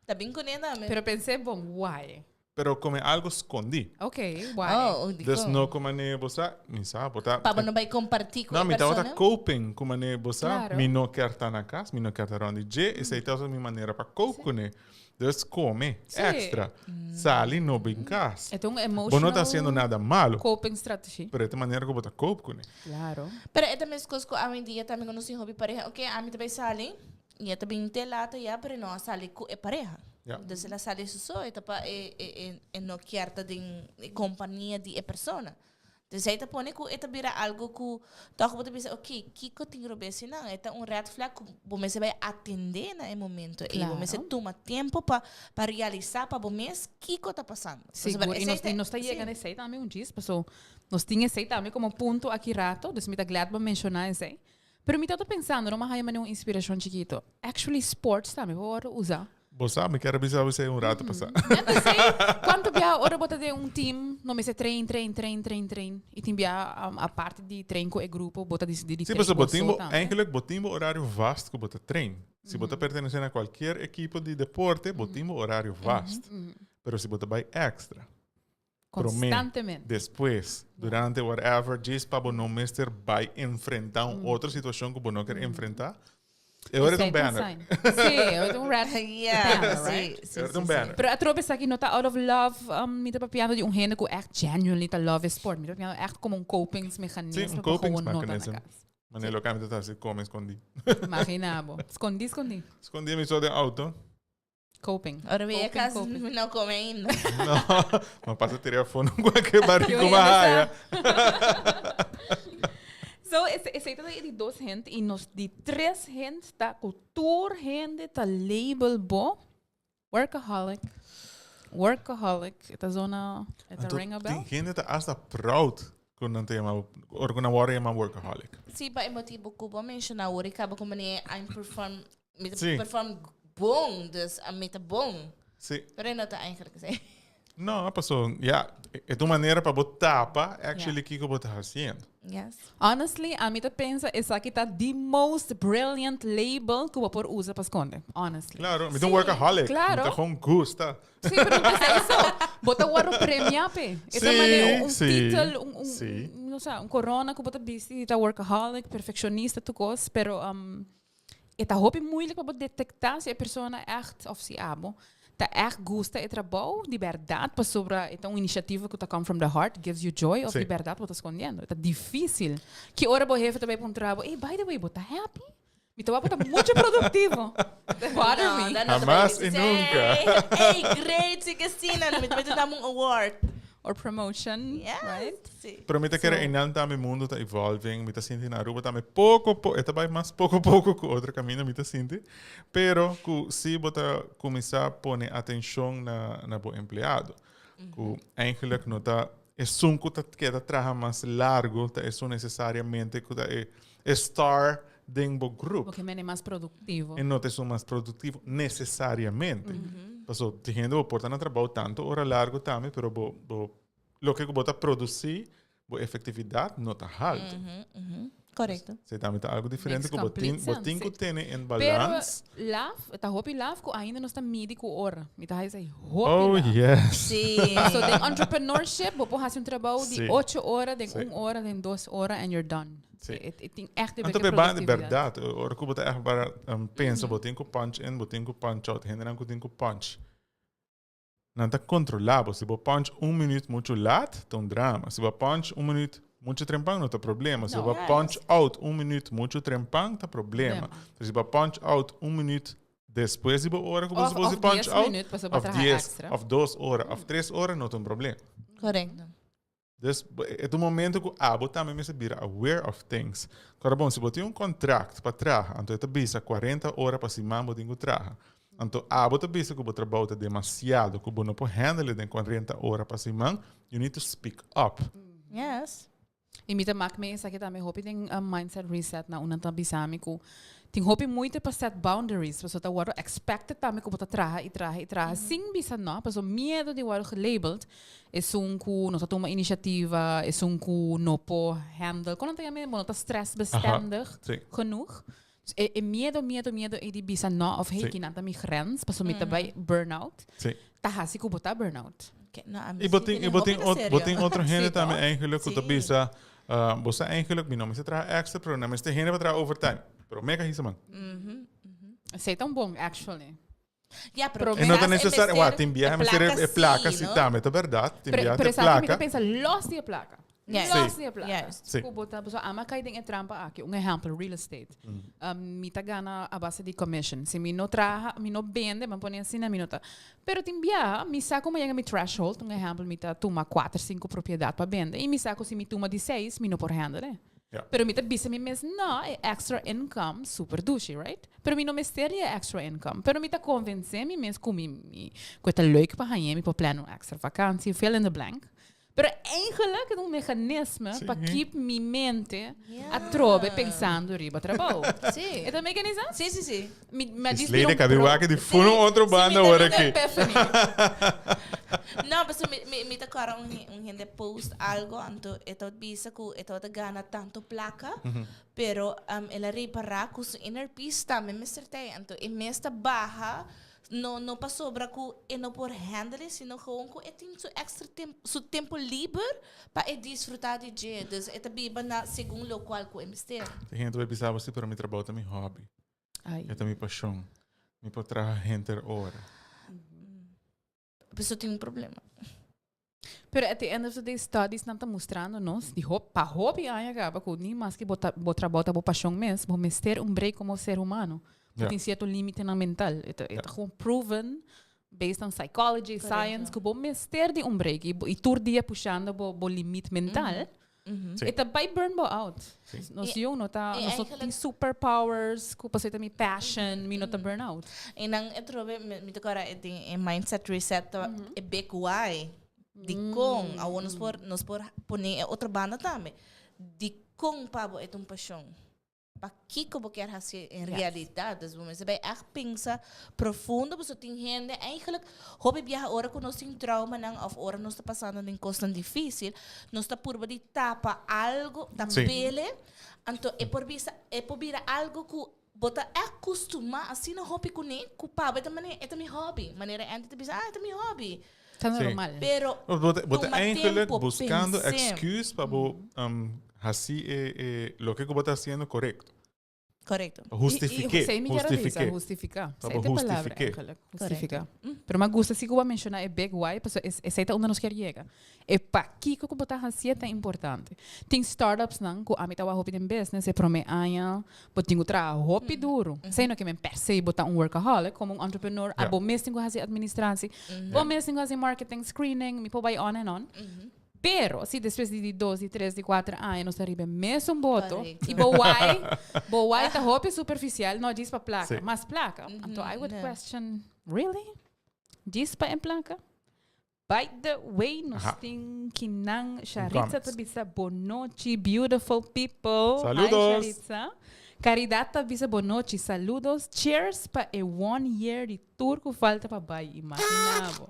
Ta bin kuné tambe. Pero pensé bon, why? Pero come algo scondi. Ok, why? Oh, di Dus kon? no ku mane bo sa, mi sa, bo ta Pa bo no bai comparti ku No, e mi tabata persona? coping ku mane bo sa, Claro. mi no kier ta na cas, mi no kier ta rond di dje, esei tabata mi manera pa cope kuné. Dus come extra, sali no bin cas. E ta un Bo no ta emotional haciendo nada malo. coping strategy. Pero e ta manera ku bo ta cope kuné. Claro. Pero e ta meskos ku awendia tambe ku nos tin hopi pareha. Ok, ami ta bai sali i e ta bin te lata ya, pero e no a sali ku e pareha. Ja. Dus el a sali su so, e ta pa e, e, e, e no kier ta den e kompania di e persona. Dus ei ta pone ku e ta bira algo ku tòg bo ta bisa, ok, kiko tin robes einan? E ta un red flag ku bo mester bai atendé na e momento ei. Bo mester tuma tempo pa pa realisá pa bo mes kiko ta pasando. Pasobra Sigur, i esei nos, ta i nos ta yega sí. na esei tambe un djis, paso nos tin esei tambe komo punto aki rato, dus mi ta glad bo menshoná esei. Pero mi tabata pensando, no, mi a haña manera un inspirashon chikito. Actually sports tambe por wòrdu usá. Bo sa, mi kier a bisa bo esei un rato pasá. Net esei, kuantu biaha ora bo ta den un team, no mester train, train, train, train, train. I tin biaha aparte di train ku e grupo, bo ta disidí di Sí, train pasobra bo bo tin so bo, tambe. eigenlijk bo tin bo orario vast ku bo ta train. Si bo ta pertenesé na kualkier ekipo di deporte, bo tin bo orario vast. Pero si bo ta bai extra, promé, Konstantemente. despues, durante, whatever, djis pa bo no mester bai enfrentá un otro situashon ku bo no kier enfrentá, e ora ta un banner. Sí, e ora ta un red Yeah, banner, sí, right? sí, E ora ta un sí, sí. banner. Pero atrobe esaki no ta out of love, mi ta papiando di un hende ku ègt genuinely ta love e sport. Mi ta papiando ègt komo un copings-mechanisme Sí, un pa gewoon no ta na copings-mechanism. kas. Manera loke ami ta hasi come skondí. Imagina bo. Skondí, skondí. Skondí mi so den auto. Coping. Ora mi Coping, cas coping. mi no come ainda. No, ma pasa telefono cualquier barrico Yo ma haya. So, esei ta di dos hende y nos di tres hende ta cu tur hende ta label bo workaholic. Workaholic. E ta zona, e ta Anto, ring a bell? Tin hende ta hasta proud cu nan ta yama, ora cu nan worde yama workaholic. Sí, pa e motibo cu bo menciona awor, e caba cu manera I'm perform, mi ta Sí. perform bon, dus a mi ta bon. Sí. Pero e no ta eigenlijk así. No, paso, ja, e ta un manera pa bo tapa actually kiko bo ta haciendo. Yes. Honestly, ami ta pensa esaki ta the most brilliant label cu bo por usa pa sconde. Honestly. Claro, mi ta un workaholic. Claro. Mi ta gewoon gusta. Sí, pero no ta eso. Bo ta worde premia pe. Esa Sí, manera un sí, titel, un, sí. no sa, un corona cu bo ta bisti, ta workaholic, perfeccionista, tur cos, pero e ta hopi moeilijk pa bo detecta si e persona echt, of si abo, ta echt gusta e trabou di berdad, pasobra e ta un iniciativa cu ta come from the heart, gives you joy, of di berdad bo ta scondiendo. E ta dificil. Ki ora bo hefe ta bay puntra bo, hey, by the way, bo ta happy? Mi ta wak bo ta mucho productivo. Bother No, me. dan no ta Jamás bay y bisa, nunca. Hey, hey, great, si que sí, nan, mi ta bay dam un award. Or promotion, Yes, right? sí. Pero mi ta kere einan tambe mundo ta evolving, mi ta sinti na Aruba tambe poco po, e ta bai mas poco poco cu otro camino mi ta sinti, pero cu si bo ta cuminsa pone atencion na na bo empleado, cu eigenlijk no ta esun cu ta keda traha mas largo ta esun necesariamente cu ta e e star den bo groep. Bo ke mene mas productivo. E no ta esun mas productivo necesariamente. Paso tin hende bo por ta na trabou tanto ora largo tambe, pero bo bo loke ku bo ta produci, bo efectividad no ta halto. Correcto. Esei tambe ta algo diferente Makes ku bo tin complete bo tin sense, ku sí. tene en Pero balans. laf, ta hopi laf ku ainda nos ta midi ku ora. Mi ta haya esei hopi Oh laf. yes. Sí. So den entrepreneurship bo por hasi un trabou di Sí. ocho ora, den Sí. un ora, den dos ora and you're done. Sí. E tin echt de Anto beke pe banda di productividad. berdad, ora ku bo ta echt para pensa bo tin ku punch in, bo tin ku punch out, hendenan ku tin ku punch. Nan ta kontrolá bo, si bo punch un minuut muchu laat, ta un drama. Si bo punch un minuut muchu trempan, no ta problema. Si No. bo punch out un minuut muchu trempan, ta problema. Problema. Si bo punch out un minuut despues di bo ora ku bo Of, supos di of punch dies out, minuut, pasobra bo of traha dies, extra. of dos ora, of tres ora, no ta un problema. Correcto. Dus e ta un momento ku abo tambe mester bira aware of things. Kora bon, si bo tin un contract pa traha, anto e ta bisa 40 ora pa siman bo tin ku traha. Anto abo ta bisa ku bo trabou ta demasiado, ku bo no por handle den 40 ora pa siman, you need to speak up. Yes. I mi ta mak me esaki tambe hopi den mindset reset na unda ta bisa mi ku Tin hopi moeite pa set boundaries, pasobra ta wòrdu expected tambe ku bo ta traha i traha i traha sin bisa no, pasobra miedu di wòrdu gelabeld esun ku no ta tuma inisiativa, esun ku no por handle, kon nan ta yama e? Bo no ta stressbestendig genoeg. Dus e e miedu, miedu, miedu ei di bisa no of hey kinan ta mi grens, pasobra mi ta bai burnout, ta hasi ku bo ta burnout. I bo tin, i bo tin, bo tin otro hende tambe eigenlijk ku ta bisa, bo sa eigenlijk mi no mester traha extra, pero nan mester hende pa traha overtime. Pero meka hisa man. Esei ta un bon actually. Ja, pero E no ta necesario, wa, tin biaha mester e placa si tambe, ta berdad. Tin biaha Pero e esaki mi ta placa. pensa los di e placa. Juist. Los di e placa. Juist. Sí. Ku bo ta, pasobra ama kai den e trampa aki. Un ehempel, real estate. Mi ta gana a base di commission. Si mi no traha, mi no bende, mi pone asina, mi no ta. Pero tin biaha, mi sa ku mi a yega mi threshold, un ehempel, mi ta tuma kuater, sinku propiedat pa bende, i mi sa ku si mi tuma di seis, mi no por handle e. Ja. Pero mi ta bisa mi mes, no, e extra income super dushi, right? Pero mi no mester di e extra income. Pero mi ta convence mi mes ku mi, mi, ku e ta leuk pa hañ'é, mi por plan un extra vakantie, fill in the blank. Pero eigenlijk e ta un mechanisme pa keep mi mente atrobe pensando riba trabou. Sí. E ta make any sense? Sí, sí, sí. Mi, mi a Is djis Lady bira un kabi pro. wak di funa un otro Sí, banda mi ora tambe aki. Epiphany. No, pasobra mi, mi, mi ta kòrda un, un hende post algo, anto e ta bisa ku e tabata gana tantu plaka, pero um, el a repará ku su inner peace tambe mester tei. Anto e mes ta baha No, no pasobra ku e no por handle, sino gewoon ku e tin su extra tempo, su tempo liber pa e disfruta di dje. Dus e ta biba na segun lokual ku e mester. Tin hende ta bisa bo si, pero mi trabou ta mi hobby. Ai. E ta mi pashon. Mi por traha henter ora. Pasobra tin un problema. Pero at the end of the day studies nan ta mustrando nos di hop pa hopi aña caba cu ni maske bo ta bo trabou ta bo pasion mes bo mester un break como ser humano. Bo Ja. tin cierto limitenan mental. E ta e ta gewoon proven based on psychology, science cu bo mester di un break y bo y tur dia pushando bo bo limit mental. Sí. E ta bai burn bo out. Sí. Nos E- jong no ta, e nos no eigenlijk- tin superpowers, ku pasobra ta mi passion, mi no ta burn out. En dan e trobe, mi, mi ta kora e den e mindset reset ta e big why. Di kon, awor nos por, nos por pone e otro banda tambe. Di kon pa bo e ta un pasion. Pakiko bo kier hasi en realidat. Dus bo mester bai ègt pensa profundo pasobra tin hende eigenlijk hopi biaha ora ku nos tin traumanan òf ora nos ta pasando den kosnan difísil, nos ta purba di tapa algo, tap'ele, anto e por bisa e por bira algo ku bo ta ègt kustumá asina hopi kuné ku pa bo e ta manera e ta mi hòbi. Manera Andy ta bisa, ah e ta mi hòbi. Ta normal. Pero Bo ta, bo ta tuma eigenlijk tempo, buscando pens'é. excuus pa bo um, hasi e, e loke ku bo ta haciendo korekto. Korekto. Pa hustifiké, Esei mi kier a bisa, hustifiké. hustifiká. Pa Esei bo ta e palabra hustifiké. eigenlijk, hustifiká. Pero mi a gusta si ku bo a menshoná e big why, pasobra es, esei ta unda nos kier yega. E pakiko ku bo ta hasié ta importante. Tin startups-nan ku ami ta wak hopi den business e promé aña Bo tin ku traha hopi duru. Esei no ke men per se bo ta un workaholic, komo un entrepreneur, Ja. abo mes tin ku hasi administratie, bo mes tin ku hasi marketing, screening, mi por bai on en on. Pero si despues di di dos, di tres, di kuater aña nos ta riba e mesun boto Correcto. i bo why, bo why ta hopi superficial, no djis pa plaka, Sí. mas plaka. Anto I would ja. question, really? Djis pa e plaka? By the way, nos Aha. tin kinan Sharitza ta comments. bisa bonochi, beautiful people. Hi Saludos. Sharitza. Caridad ta bisa bonochi, saludos. Cheers pa e one year di tur ku falta pa bai. Imagina bo.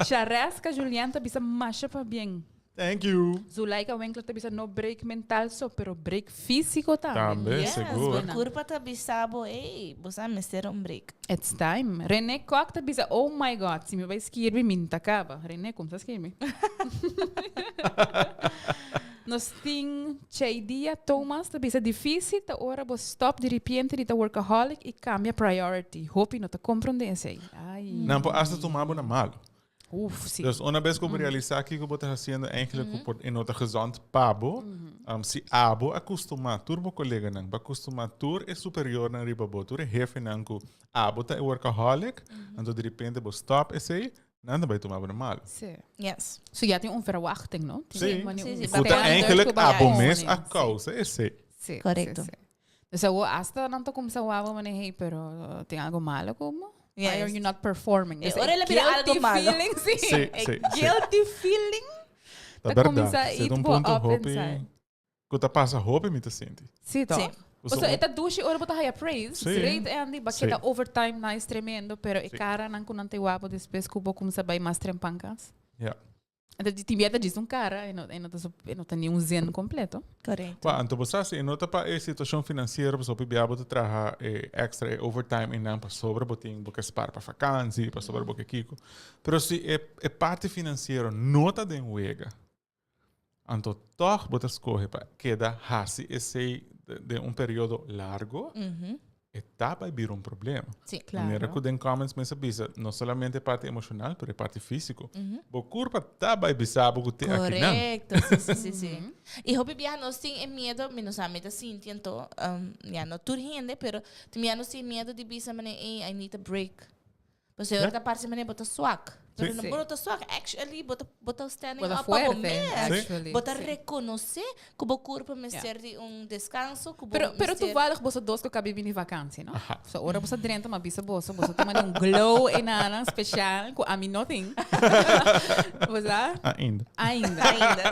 Shareska Julian ta bisa masha pabien. Thank you. Zulaika Winkler ta bisa no break mental so, pero break físico tambe. Tambe, Yes, sigur. bo curpa ta bisa bo, ey, bo sa mester un break. It's time. René Kok ta bisa, oh my God, si mi bai skirbi, mi no ta caba. René, kumsa skirbi. Nos tin Chaidia Thomas ta bisa, difícil ta ora bo stop di ripiente di ta workaholic y cambia priority. Hopi no ta comprende esey. Ay. Nan por hasta tuma bo na malo. Uf, sí. Dus una bes ku bo realisá kiko bo ta hasiendo eigenlijk ku por e no ta gezond pa bo, si abo a kustumá tur bo koleganan, bo a kustumá tur e superiornan riba bo, tur e hefenan ku abo ta e workaholic, anto direpente bo stòp esei, nan ta bai tuma bo na malu. Sí. Yes. So ya tin un verwachting, no? Tin Sí. un Sí, sí, un Ku ta standard eigenlijk ku bo abo pone. mes a Sí. kousa esei. Sí, Correcto. sí, sí. Dus awor hasta nan ta kumsa wou mane, hey, pero tin algo malo ku bo? Why are Yes. you not performing? Eh, Dus ora el a bira guilty algo malo. feeling, sí. Sí, E sí, sí. guilty feeling. Ta Ta berdad. kuminsá Se eat ta un bo punto up hopi inside. ku ta pasa hopi mi ta sinti. Sí, toch? Sí. O sea, e ta dushi ora bo ta haya praise. Sí. Great, Andy. Ba Sí. keda overtime nice, tremendo. Pero e Sí. cara nan ku nan te wabo despues ku bo kumsa bai mas trempan kas. Ja. Anto di tin bia ta djis un cara e no e no ta e no ta ni un zin completo. Correcto. Wa, anto bo sa si e no ta pa e situacion financiero pasobra hopi bia bo ta traha e extra e overtime einan pasobra bo tin bo ke spar pa vakantie, pasobra bo ke kiko. Pero si e e parti financiero no ta den wega, anto tog bo ta scoge pa keda haci esey den un periodo largo, E ta bai bira un problema. Sí. Claro. Manera ku den comments mes a bisa, no solamente e parti emocional, pero e parti físico. Bo kurpa ta bai bisa bo ku te akinan. Correcto, sí, sí, sí, sí. Y hopi biaha nos tin e miedo, mi no sa, mi ta sinti anto, um, ya no tur hende, pero tin biaha nos tin miedo di bisa manera, ey, I need a break. Pasobra Ja. ta parse manera bo ta swak. Pero no Sí. bo no ta zwak. Actually, bo ta, bo ta standing Bo ta up pa bo fuerte, mes. actually. Bo ta Sí. reconoce cu bo curpa mester di un descanso, cu bo Pero, pero mester... toevallig boso dos cu cabi bini vakantie, no? So ora boso drenta, ma bisa boso, boso ta manda un glow enana special cu ami no tin. Bo sa? Ainda. Ainda. Ainda.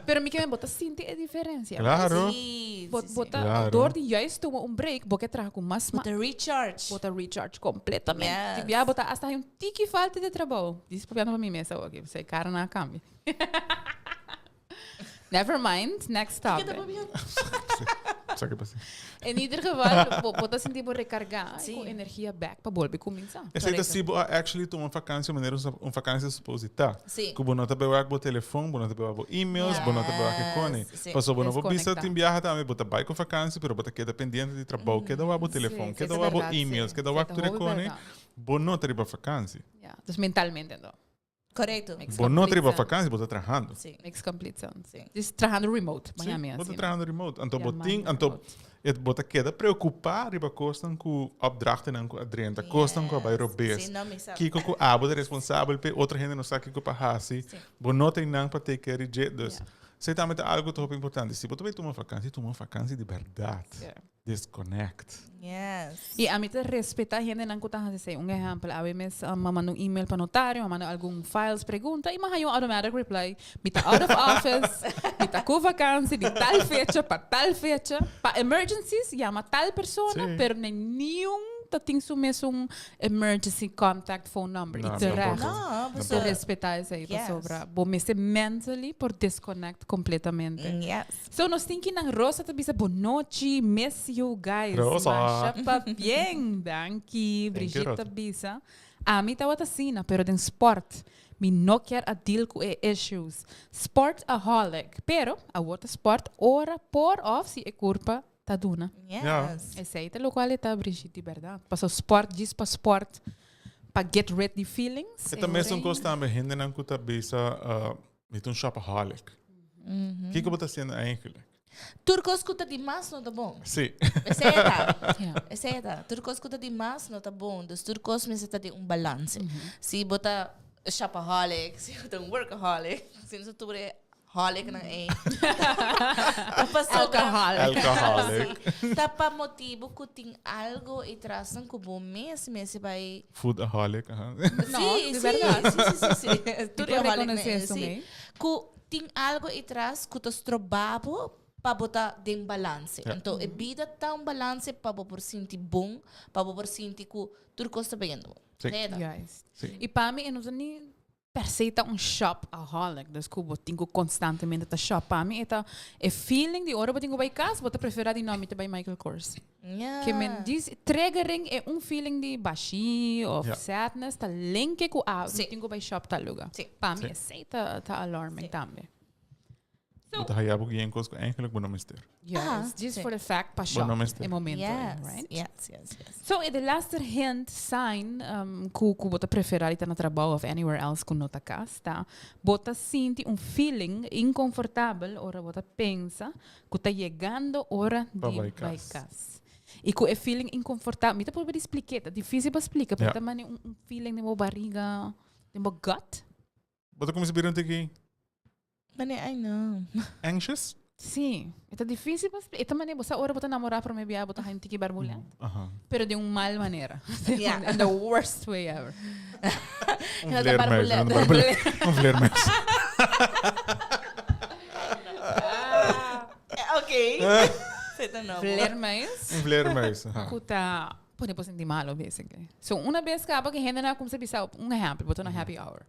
Pero mi ke men bo ta sinti e diferencia. Claro. Sí, Bo, sí, bo sí. ta, Claro. door di juist tuma un break, bo ke traha cu mas Bo ta recharge. Bo ta recharge completamente. Yes. Di bia bo ta hasta hay un tiki falta di trabou. Dis papiando pa mi mes awor aki, pasobra e cara nan a cambia. Never mind, next Kiko ta topic. papiando? Sa ke pasa. In ieder geval, bo, bo ta sinti bo recarga Sí. cu energia back pa bolbe cuminsa. Esei ta Correcto. si bo a actually tuma un vakantie manera un vakantie supposed ta. Sí. Ku bo no ta bewak bo telefon, bo no ta bewak bo emails, bo no ta bewak e kone. Yes, sí. Paso bo no por bisa Desconecta. tin biaha tambe, bo ta bai ku vakantie, pero bo ta keda pendiente di trabou, keda wak bo telefon, Sí, keda sí, wak bo verdad, sí. emails, keda Sí, wak ta tur e hopi kone. verdad. Bo no ta riba vakantie. Ja, dus mentalmente anto. Correcto. Makes Bo no ta complete riba sense. vakantie, bo ta trahando. Sí. Makes complete sense. Sí. Dus trahando remote, Sí, Miami bo ta asina. trahando remote. Anto Ja, bo tin, Miami anto remote. et bo ta keda preocupa riba kosnan ku opdrachtennan ku a drenta, kosnan ku a bai Yes. robes. Sí, no, mi sa. Kiko ku abo ta responsabel p'e, otro hende no sa kiko pa hasi. Sí. Bo no tin nan pa take care di dje. Dus, Ja. esei tambe ta algo ta hopi importante. Si bo ta bai tuma vakantie, tuma un vakantie di berdad. Ja. Disconnect. Yes. Y ami ta respeta hendenan cu ta haci esey. Un ehempel, awe mes mi a manda un email pa notario, mi a manda algun files, pregunta y mi a haya un automatic reply, mi ta out of office, mi ta cu vakantie di tal fecha pa tal fecha. Pa emergencies yama tal persona, Sí. pero niun ta tin su mesun emergency contact phone number. No, y terecht. tampoco. No, Te pasobra. respeta esey, Yes. pasobra bo mester mentally por disconnect completamente. Yes. So nos tin ki nan Rosa ta bisa bonochi, miss you guys. Rosa. Masha pabien. Danki. you, Brigitte Rosa. ta bisa. Ami tawata asina, pero den sport. Mi no kier a deal cu e issues. Sportaholic. Pero awor ta sport ora por of si e curpa ta duna. Yes. Esey ta locual e ta Brigitte di berdad. Paso sport djis pa sport pa get rid di feelings. E ta mesun cos tambe hendenan cu ta bisa uh, mi ta un shopaholic. Kiko bo ta haciendo eigenlijk? Tur cos cu ta di mas no ta bon. Sí. Esey e ta. Ja. Esey e ta. Tur cos cu ta di mas no ta bon. Dus tur cos mester ta den un balance. Si bo ta shopaholic, si bo ta un workaholic, si no ta tur e holic nan ei. Ta pasobra. Alcoholic. Alcoholic. Sí. Ta pa motibo cu tin algo e trasnan cu bo mes mester bay. Foodaholic, aha. No, Sí, di sí, berdad. sí, sí, sí, sí. Tur Mi e por holic nan reconoce ei, eso, sí. mee. Cu tin algo e tras cu ta stroba bo pa bo ta den balance. Ja. Anto e bida ta un balance pa bo por sinti bon, pa bo por sinti cu tur cos ta bayendo bon. Sí. Neta. Juist. Sí. Y pa mi e no ta ni per se ta un shopaholic, dus cu bo tin cu constantemente ta shop. Pa mi e ta e feeling di ora bo tin cu bay cas, bo ta prefera di no, mi ta bay Michael Kors. Ja. Ke men dis triggering e un feeling di bashi of Ja. sadness ta linke cu a, mi Sí. tin cu bay shop tal lugar. Sí. Pa mi Sí. esey ta, ta alarming Sí. tambe. Bo ta haya bo yen kos ku eigenlijk bo no mester. Yes, Aha, just sí. for the fact pa Bo shop no mester. e momento, Yes, right? yes, yes, yes. So, e de laster hint, sign, um, ku, ku bo ta prefera di ta na trabou of anywhere else ku no ta kas, ta bo ta sinti un feeling inconfortabel ora bo ta pensa ku ta yegando ora Pa di bai bai kas. kas. I ku e feeling inconfortabel, mi ta proba di spliké, ta difícil pa splika, pero Ja. ta mane un, un feeling den bo bariga, den bo gut. Bo ta kuminsá bira un tiki Mane, I know. anxious? Sí, e ta difícil pa splika. E ta mane bo sa ora bo ta namorá promé bia bo ta haña un tiki barbulènt. Aha. Pero di un mal manera. Ja. In the worst way ever. Un No ta vleermuis, barbulènt. un barbulènt. Un vleermuis. Oké. Zit er nou. Vleermuis. Un vleermuis, aha. Ku ta pone bo sinti malo, basically. So, una bes kaba ku hende na kumsa bisa, un ehempel, bo ta na happy hour.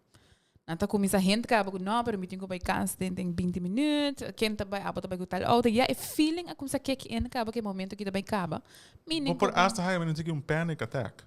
Nan ta kuminsá hende kaba ku no, pero mi tin ku bai kas den den binti minüt, ken ta bai, abo ta bai ku tal outo. Ya e feeling a kuminsá kick in kaba ku e momento ki ta bai kaba. Meaning Bo por ku bo hasta haya mi un panic attack.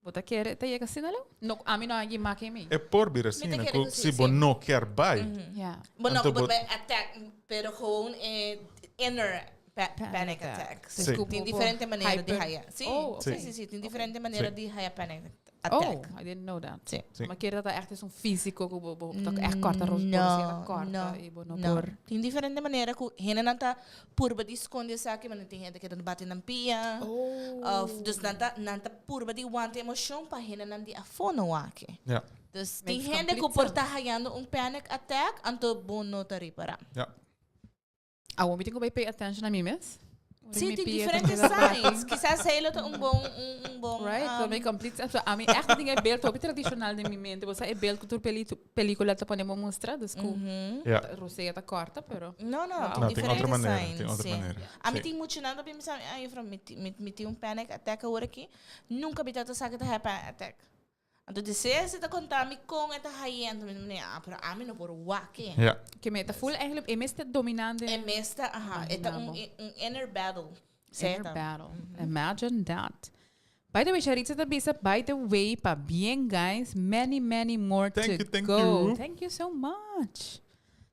Bo ta kere ta yega asina lo? No, ami no a yega make mi. E por bira Mi ta asina kere ku ku si si, bo si. no kier bai. Ya. Bo no Anto ku bo bo bai attack, pero gewoon e inner pa Panic panic attack. attack. Sí. Ku Tin bo diferente manera di hyper. haya. Sí, Oh, sí, ok. sí, sí, tin diferente manera Sí. di haya panic attack. Oh, I didn't know that. Si. Si. Ma kere dat echt is un físico ku bo bo ta echt korta ros No, korta no, i bo no no. por. Tin diferente manera ku hendenan ta purba di skonde esaki, ma tin hende ku ta bati nan pia. Oh. Of, dus nan ta, nan ta purba di wanta emoshon pa hendenan di afó no wak. Ja. Dus tin Makes hende ku complete por ta hayando un panic attack, anto bo no ta ripará. Ja. Awor mi tin ku bai pay attention na mi mes? Sí, Mi tin pia ta diferente keda bati. signs. Kisas helo ta un bon, un, un bon. Right, so make complete sense. So, ami echt tin e beeld hopi tradicional den mi mente. Bo sa e beeld ku tur peli pelicula ta pone bo mustra, dus ku Ja. rosea ta korta, pero No, no, Wow. tin No, tin diferente otro manera, signs. tin otro sí. manera. Ami Sí. tin mucho nan ta bisa mi, ay, juffrouw, mi, mi, mi tin un panic attack awor aki. Nunca mi tata sa ku ta haña panic attack. Anto di ser si ta konta mi kon e ta haye, anto mi ta mira, ah, pero ami no por wak e. Ja. Ke me ta full eigenlijk e mes ta dominante. E mes ta, aha, e ta un, Dominabo. un inner battle. Sei Inner ta. battle. Imagine that. By the way, Sharitza ta bisa, by the way, pa bien guys, many, many more Thank to you, thank go. you. Thank you so much.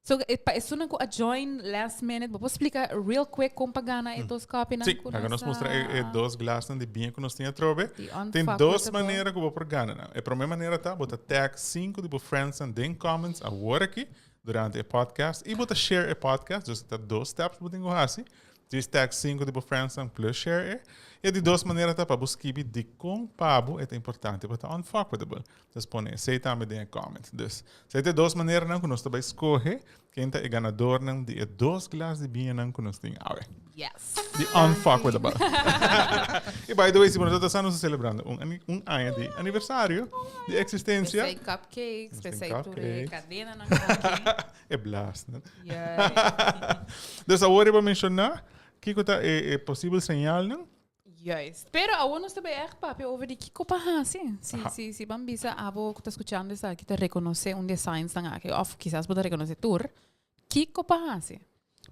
So, eh, pa esunnan ku a join last minute, bo por splika real quick kon pa gana e dos copynan Sí, ku laga nos nos mustra e, e a dos glasnan di biña ku nos tin atrobe. Di Tin unfuck dos with the ball. manera ku bo por gana nan. E promé manera ta bo ta tag sinku di bo friendsnan den comments awor aki durante e podcast i bo ta share e podcast. Dus ta dos steps bo tin ku hasi. Djis tag sinku di bo friendsnan plus share e. E di dos manera ta pa bo skibi dikon pa bo e ta importante pa ta unfuckwithable. Dus pone esei tambe den e comment. Dus, esei ta e dos maneranan ku nos ta bai skohe ken ta e ganadornan di e dos glas di biñanan ku nos tin awe. Yes. Di Unfuckwithable. I by the way, si bo no ta sa, nos ta celebrando un ani- un aña di aniversario di existencia. Pesei cupcakes, Nos tin pesei tur e cupcakes. kadenanan aki. E blasnan. Yeah. Dus awor riba menshoná kiko ta e, e posibel señalnan. Juist. Pero awor nos ta bay echt papia over di kiko pa hasi. Si, Aha. si, si ban bisa abo ku ta skuchando esaki ta rekonosé un di e signs nan aki, òf kisas bo ta rekonosé tur, kiko pa hasi?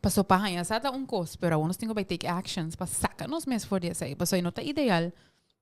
Paso pa haña sa ta un kos, pero awor nos tin ku bay take actions pa saka nos mes for di esei. Pasobra no ta ideal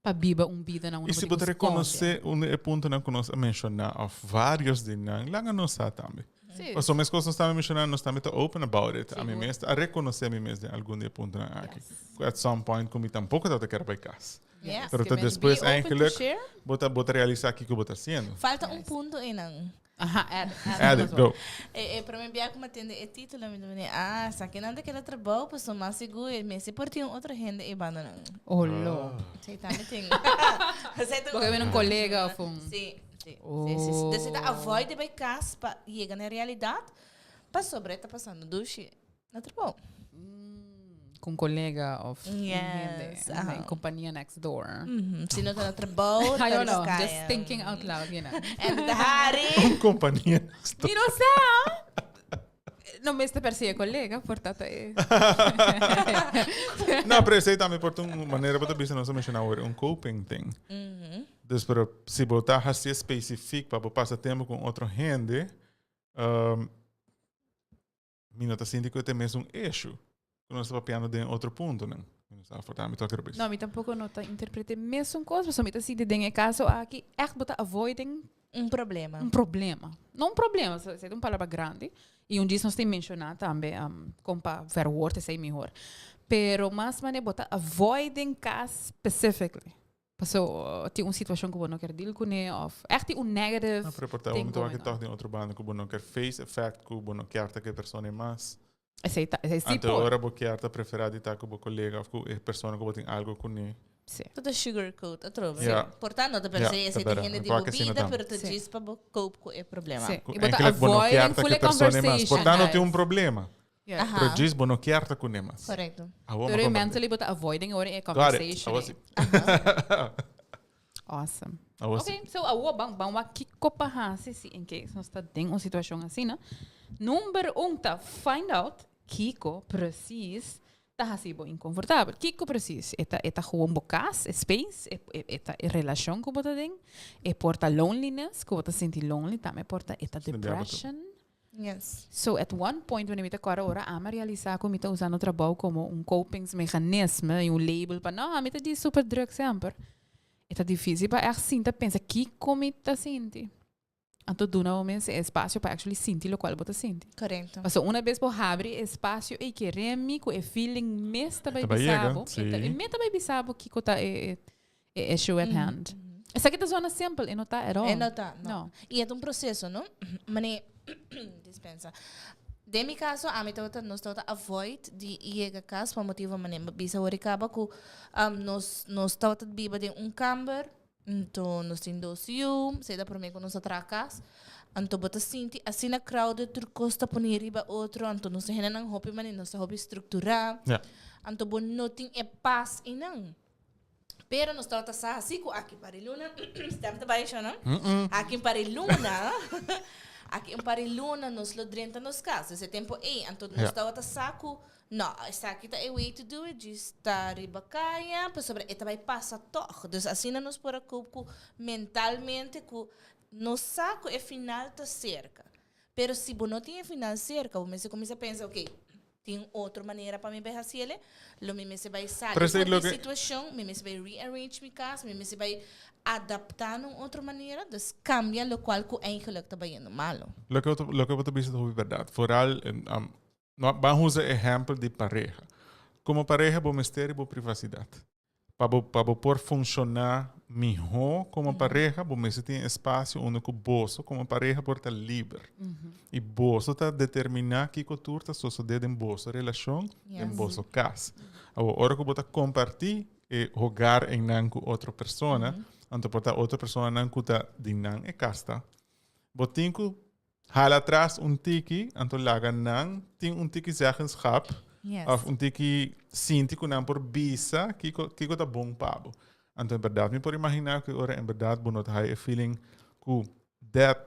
pa biba un bida na unda I si bo bo ta tin ku skonde. rekonosé un di e puntonan ku nos a menshoná òf vários di nan, laga nos sa tambe. Sí. Pasobra meskos nos tambe menshoná, nos tambe ta open about it. Ami Sigur. mes a rekonosé mi mes den algun di e puntonan aki. Yes. Ku at some point ku mi tampoko tabata kier bai kas. Yeah. Pero Ke ta men despues be open to eigenlijk share. bo ta bo ta realisá kiko bo ta hasiendo. Falta un punto einan. Aha, add, add, Add it, go. E, e prome bia ku mi a tende e título, mi ta bini, ah, esakinan ta keda trabou, pasobra mas sigur e mester por tin un otro hende ei banda nan. Oh, lo. Esei tambe tin. Esei ta Bo ke bini un kolega of un. Sí. Sí, sí, sí, sí. Dus e ta avoid di bai cas pa yega na e realidad pasobra e ta pasando dushi na trabou. Cu un colega of un hende Yes, en aha. compania next door. Si no ta na trabou, I ta don't know, riba just kaya. thinking out loud, you know. En ta hari. Un compania next door. Mi no sa. No mester persigue colega, por tanto e. No, pero esei tambe por ta un manera bo ta bisa nos a menciona awor, un coping thing. Dus pero si bo ta hacié specifiek pa bo pasa tempo con otro hende, um, mi no ta sinti cu e ta e mesun issue cu nos ta papiando den otro puntonan. Mi no sa for ta mi toki robes. No, mi tampoco no ta interprete mesun cos, pasobra mi ta sinti den e caso aki echt bo ta avoiding Un problema. un problema. No un problema, esei ta un palabra grandi. Y un djis nos tin menciona tambe, um, con pa verwoord esei mihor. Pero mas mane bo ta avoiding cas specifically. Paso tin un situacion cu bo no kier deal cune of echt tin un negative No, pero por ta thing momento going aki on. toch den otro banda cu bo no kier face e fact cu bo no kier ta cu e persona ei mas. Esei ta, esei si Anto por. ora bo kier ta prefera di ta cu bo colega of cu e persona cu bo tin algo cune. Si. Tur ta sugarcoat atrobe. Ja. Por ta no ta per Ja, se ta esei ta bera. hende di Por bo aki asina bida, tambe. pero ta Si. djis pa bo cope cu e problema. Si. Cu Y bo ta enkele bo no avoiding kier ta cu full e persona ei mas. conversation, Por ta no tin guys. un problema. Yeah. Aha. Pero djis bo no kier ta cune mas. Correcto. Awor Pero mi comprende. mentally bo ta avoiding ora e Got it. conversation. Awor si. Awesome. Awor si. Okay, so awor ban ban wak kiko pa hasi si in case nos ta den un situacion asina. Number un ta find out kiko precies ta hasi bo inconfortabel. Kiko precies? E ta e ta gewoon bo cas, e space, e e e ta e relacion ku bo ta den, e por ta loneliness, ku bo ta sinti lonely, tambe por ta e ta depression. Yes. So at one point wanneer mi ta kòrda ora ami a realisá ku mi ta usando trabou komo un kopingsmeganisme i un label pa no, ami ta di super druk semper. E ta difísil pa ègt sinta pensa kiko mi ta sinti. Anto duna bo mes e espasio pa actually sinti lokual bo ta sinti. Korekto. Pasobra una bes bo habri e espasio ei kere mi ku e feeling mes ta bai Ta bai bisa yega, bo, e ta sí. e mes ta bai bisa bo kiko ta e e issue at hand. Esaki ta zona simpel, e no ta at all. E no ta, no. No. Y e ta un proceso, no? Mane, dispensa. Den mi caso, ami tabata, nos tabata avoid di yega cas pa motivo, mane, mi bisa hoor caba cu nos, nos tabata biba den un kamber, anto nos tin dos yu, esey ta prome cu nos a traha cas, anto bo ta sinti asina crowded, tur cos ta poni riba otro, anto nos hendenan hopi, mane, nos ta hopi structura, anto bo no tin e paz eynan. Pero nos tabata sa si ku aki pari luna, stem ta bai sho no? Aki un pari luna, aki un pari luna nos lo drenta nos kas. Dus e tempo ei, anto nos tabata sa ku no, esaki ta e way to do it, djis ta riba kaya, pasobra e ta bai pasa tòg. Dus asina nos por a cope ku mentalmente ku nos sa ku e final ta serka. Pero si bo no tin e final serka, bo mester kuminsá pensa, oké, Tin otro manera pa mi bai haciele? Lo mi mester bai sali Pero esei for di loke- situacion, mi mester bai rearrange mi cas, mi mester bai adapta na un otro manera, dus cambia locual cu eigenlijk ta bayendo malo. Loke bo ta, loke bo ta bisa ta hopi berdad. Vooral, en, um, no, ban usa ehempel di pareha. Como pareha bo mester di bo privacidad. Pa bo, pa bo por funciona miho como pareha, bo mester tin espacio unda cu boso como pareha por ta liber. Y boso ta determina kico tur ta sosode den boso relacion, den boso cas. Awor, ora cu bo ta comparti e hogar einan cu otro persona, anto por ta otro personanan cu ta di nan e cas ta, bo tin cu Hala atras un tiki, anto laga nan tin un tiki zeggenschap of un tiki sinti ku nan por bisa kiko kiko ta bon pa bo. Anto en berdad mi por imagina ku ora en berdad bo no ta haya e feeling ku that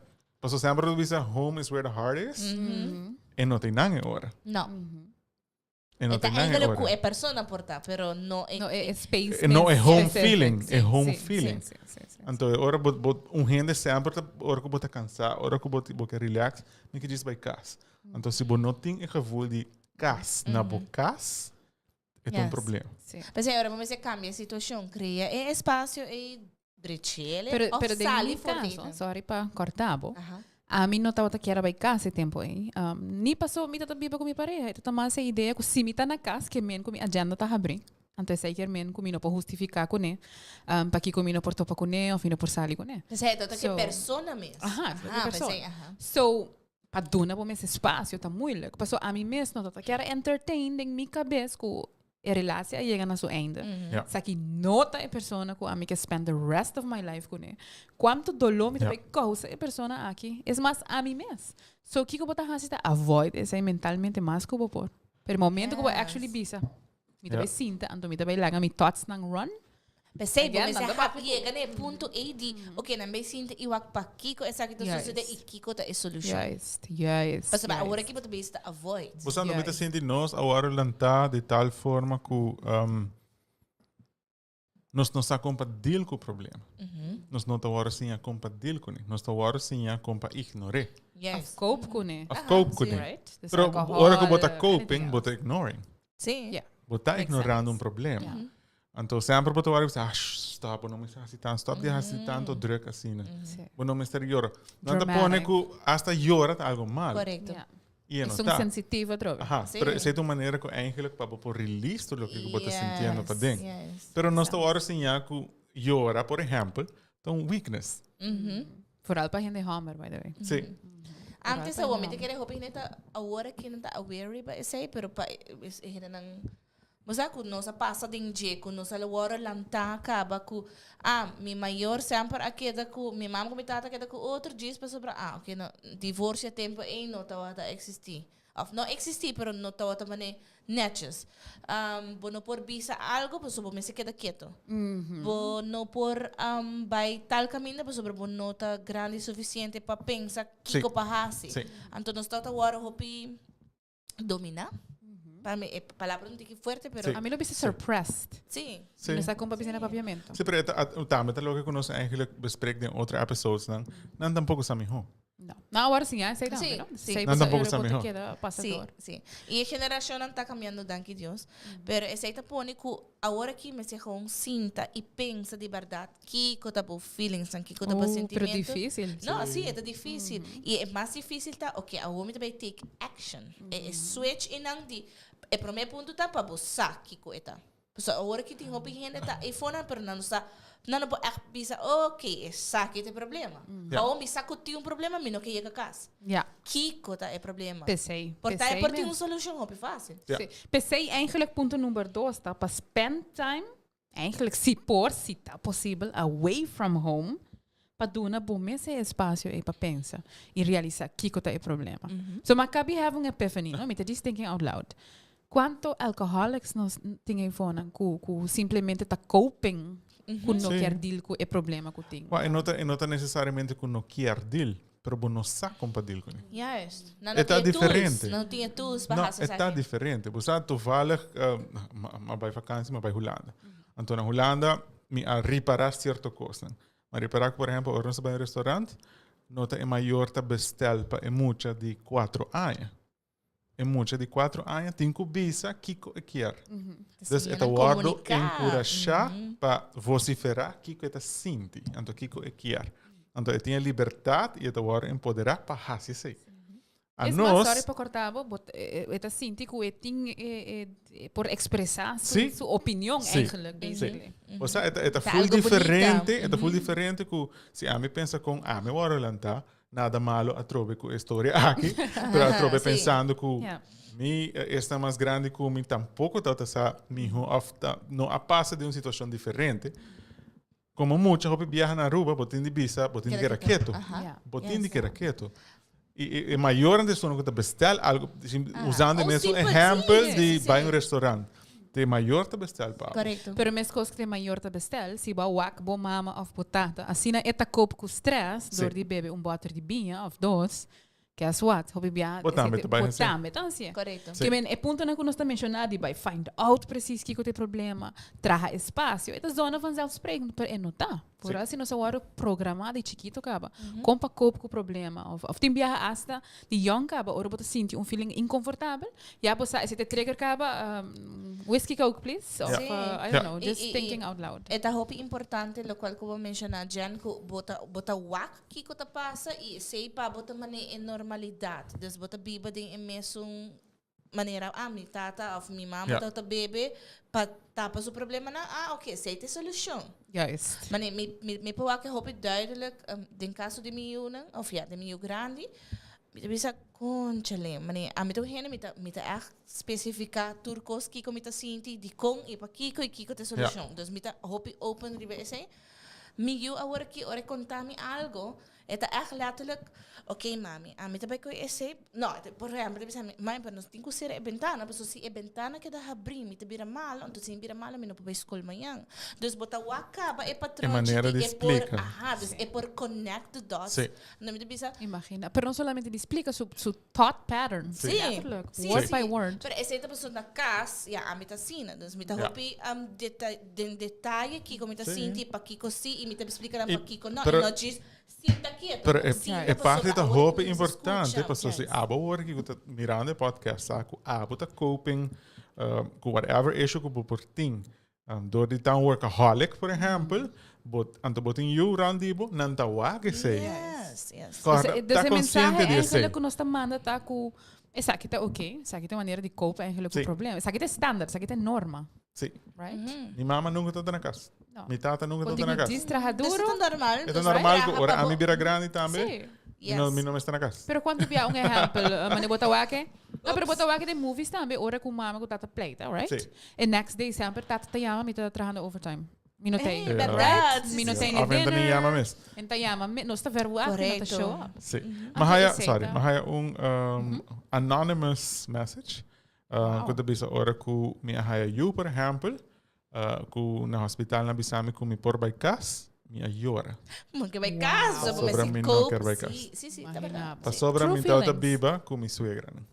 pasobra semper bo ta bisa home is where the heart is, e no ta einan e ora. No. E no E ta ta nan e eigenlijk ora. ku e persona por ta, pero no e No e space E no e mes home specific. feeling, e Sí, home sí, feeling. sí, sí, sí, sí. Anto e ora bo, bo, un hende semper ta, ora ku bo ta kansá, ora ku bo, bo ke relax, mi ke djis bai kas. Anto si bo no tin e gevoel di kas na bo kas, e ta un Yes. problema. Sí. P'esei ora bo mester kambia e situashon, krea e espasio ei Drechele Pero, of pero den sali mi for caso, di sorry pa corta bo. Aha. Ami no tabata kier a bai cas e tempo ei. Um, ni paso mi tata biba cu mi pareha. E tata mas e idea cu si mi ta na cas, ke men cu mi agenda ta habri. Anto esei kier men cu mi no por hustifica cune. Um, pakico mi no por topa cune of mi no por sali cune. P'esei e tata ke So- persona mes. Aha, Aha, ke persona. p'esei, aha. So, pa duna bo mes espacio ta moeilijk. Paso ami mes no tata kier a entertain den mi cabes cu E relatie a yega na su einde. Ja. Esaki no ta e persona ku ami ke spend the rest of my life kuné. Kuantu doló mi ta Ja. bai kousa e persona aki. Es mas ami mes. So kiko bo ta hasi ta avoid esei mentalmente mas ku bo por. Pero e momento ku bo actually bisa, mi ta Ja. bai sinta, anto mi ta bai laga mi thoughtsnan run. P'esei bo Again, mester nan ta hap yega na e punto ei di, oké, nan bay sinti i wak pakiko esaki ta Juist. sucede i kiko ta e solucion. Juist, juist. Pasobra juist. awor aki bo ta bezig ta avoid. Bo sa, no mi ta Juist. sinti nos awor lantá di tal forma ku um, nos no sa kon pa deal ku problema. Nos no ta wòrdu siña kon pa deal kuné. Nos ta wòrdu siña kon pa ignor'é. Juist. Of cope kuné. Of cope kuné. Right? Dus Pero alcohol, ora ku bo ta anything coping, bo else. ta ignoring. Sí. Ja. Bo ta Makes ignorando un sense. problema. Ja. Anto semper bo ta wòrdu bisa, ah, shh, stop, bo no mester hasi tantu, stop di hasi tantu druk asina. Sí. Bo no mester yora. Nan ta pone Dramatic. ku hasta yora ta algo malo. Correcto. Ja. I e no Es un ta. sensitivo atrobe. Aha, Sí. pero esei ta un manera ku eigenlijk pa bo por release tur loke ku bo ta sintiendo Yes, paden. yes. Pero nos ta wòrdu siña ku yora, por ehèmpel, ta un weakness. Vooral pa hende hòmber, by the way. Sí. Antes Vooral pa awor, mi hende ta kere hopi hende ta awor aki nan ta aware riba esei, pero pa e hendenan bo sa ku nos a pasa den dje, ku nos a wòrdu lantá kaba ku ah, mi mayor semper a keda ku mi mama ku mi tata a keda ku otro djis pasobra ah, oke no, divorsio e tempu ei no tabata eksistí. Of no existi pero no tabata mane netjes. Bo no por bisa algo pasobra bo mester keda keto. Bo no por bai tal caminda pasobra bo no ta grandi suficiente pa pensa kico pa haci. Anto nos tabata worde hopi domina. Pa mi e palabra un tiki fuerte pero. Ami lo bisa suppressed. Si. No sa con pa bisa na papiamento. Si, pero e ta tambe ta loke cu nos eigenlijk bespreek den otro episodes nan. Nan tampoco sa miho. No. No, awor sí, esei tambe, Sí, no? sí. Esei Nan tampoco pasobra sa bo ta mihó. keda pasa Sí, door. sí. I e generashonnan ta kambiando, danki Dios. Pero esei ta pone ku awor aki mester gewoon sinta i pensa di bèrdat kiko ta bo feelingsnan, kiko ta bo Oh, pero sentimentu. difícil. No, sí, e ta difícil. I e mas difícil ta, oké, awor mi ta bai take action. E e switch einan di, e promé punto ta pa bo sa kiko e ta. Pasobra awor aki tin hopi hende ta eifonan, pero nan no sa. Nan no por echt bisa, ok, esaki ta e problema. Ja. Awor mi sa ku tin un problema, mi no ke yega kas. Ja. Kiko ta e problema? P'esei. Por ta e P'esei por tin mes. un solushon hopi fásil. Ja. Sí. P'esei eigenlijk punto number dos ta pa spend time, eigenlijk si por, si ta posibel, away from home, pa duna bo mes e espacio ei pa pensa y realisa kico ta e problema. So ma cabi have un epiphany, no? Mi ta just thinking out loud. Cuanto alcoholics nos tin eifonan cu cu simplemente ta coping cu no Sí. kier deal cu e problema cu tin. Well, e no ta, e no ta necesariamente cu no kier deal, pero bo no sa con pa deal cune. Juist. Nan E no ta tin e tools. diferente. Nan no tin e tools pa No, hasi e ta esaki. diferente. Bo sa toevallig, uh, ma, ma bai vakantie, ma bai Hulanda. Anto na Hulanda mi a ripara cierto cosnan. Ma ripara cu, por ehempel, ora nos ta bai un restaurant, no ta e mayor ta bestel pa e mucha di cuatro aña. E mucha di cuatro aña tin cu bisa kico e kier. Dus e ta wordo encurasha pa vocifera kico e ta sinti, anto kico e kier. Anto e tin e libertad y e ta wordo empodera pa haci esey. A Es mas, nos, sorry pa corta bo, but e ta sinti cu e tin e e por expresa su Sí. su opinion Sí. eigenlijk, basically. O sea, e ta, e ta Ta full algo bunita. diferente, e ta full diferente cu si ami pensa con ami wordo lanta, Nada malo atrobe cu e storia aki, pero atrobe Sí. pensando cu Ja. mi eh, esnan mas grandi cu mi tampoco tabata sa miho of ta, no a pasa di un situacion diferente. Como mucha hopi biaha na Aruba, bo tin di bisa, bo tin di Keda keda keto. Aha. Ja. Bo tin di Yes. keda keto. Y, y, e mayornan di esun cu ta bestel algo, sim- Ah, usando e un mesun simpel ehempel sí, di sí, bai sí. un restaurant. Te mayor ta bestel pa abo. Correcto. Pero meskos ku te mayor ta bestel, si bo a wak bo mama of bo tata, asina e ta koop ku stress Sí. dor di bebe un boter di biña of dos, guess what? Hopi bia Bo tambe ta bai bo hasi. tambe ta hasi. Correcto. Sí. Ke men e puntonan ku nos ta menshoná di bai find out precies kiko ta e problema, traha espacio, e ta zona vanzelfsprekend, pero e no ta. Por Sí. asina nos a wòrdu programá di chikito kaba. Kon pa koop ku problema of of tin biaha asta di yòn kaba ora bo ta sinti un feeling inkonfortabel, ya bo sa esei ta trigger kaba, whisky coke please of Ja. Sí. I Ja. don't know, I- just i- i- thinking out loud. E ta hopi importante lokual ku bo menshoná Jen ku bo ta bo ta wak kiko ta pasa i esei pa bo ta manera e normalidat. Dus bo ta biba den e mesun manera ah mi tata of mi mama Ja. ta ta bebe pa tapa su problemanan ah oké esei ta e solushon. Juist. Mane mi mi mi por wak hopi duidelijk um, den caso di mi yunan of ja den mi yu grandi mi ta bisa conchale mane ami ta un hende mi ta mi ta echt specifica tur cos kiko mi ta sinti dikon y pakiko y kiko ta e Ja. solushon dus mi ta hopi open riba esei. Mi yu awor aki ora e konta mi algo, e ta ègt lètterlijk, Oké mami, ami ta bai koe esei, no, por ehèmpel e ta bisa mi, mami pero nos tin ku sera e bentana, pasobra si e bentana keda habrí mi ta bira malo, anto si mi bira malo mi no por bai skol mañan. Dus bo ta wak kaba e E manera patronchi di di e por, splika. aha, dus e por connect the dots. Sí. Anto mi ta bisa, Imagina. Pero no solamente di splika, su, su thought pattern. Sí. Letterlijk. Sí, Word sí. by word. Pero esei ta pasobra na kas, ya, ami ta asina. Dus mi ta Ja. hopi um, deta den detaye kiko mi ta Sí. sinti, pakiko sí, i mi ta splika nan I- pakiko no. pero- I no djis sinta ketu. Pero e, Sinta e parte pasobra ta awor hopi ku mi importante, skucha. pasobra si Yes. abo awor ki ku ta mirando e podcast sa ku abo ta coping uh, ku whatever issue ku bo por tin. Um, door di ta un workaholic, por ehempel, bo, anto bo tin yu rond di bo, nan ta wak esei. Yes, yes. Corda, Dus, dus ta e mensahe consciente di esei. eigenlijk ku nos ta manda ta ku esaki ta oké, esaki ta manera di cope eigenlijk ku Sí. problema. Esaki ta standaard, esaki ta norma, Sí. right? Mi mama nunca tabata na cas. No. Mi tata nunca Con tabata na digo, cas. dis traha Dus duro. e ta normal. E ta Dus normal traha ku ora pa ami bo- bira grandi tambe, Sí. mi no, Yes. mi no mester na cas. Pero cuanto bia un ehempel, eh, mane bo ta wak e? No, pero bo ta wak den movies tambe, ora ku mama ku tata pleita, right? Sí. E next day semper tata ta yama, mi ta trahando overtime. Mi no Ey, tei. Ja. berdad. Mi no Sí, tei sí. ni Of enta ni dinner. yama mes. En ta yama, me, nos ta verwacht, mi no ta Correcto. show up. Sí. Anto Ma haya, esei sorry, ta. ma haya un um, anonymous message. Uh, Wow. Ku ta bisa ora ku mi a haya yu, por ehempel, uh, ku na hospital nan bisa mi ku mi por bai kas, mi a yora. Mo ke bai kas, bo Pasobra mester mi no cope. ker bai kas. Sí, sí, sí, ta Imagina berdad. bo. Pasobra True mi tabata feelings. biba ku mi suegranan.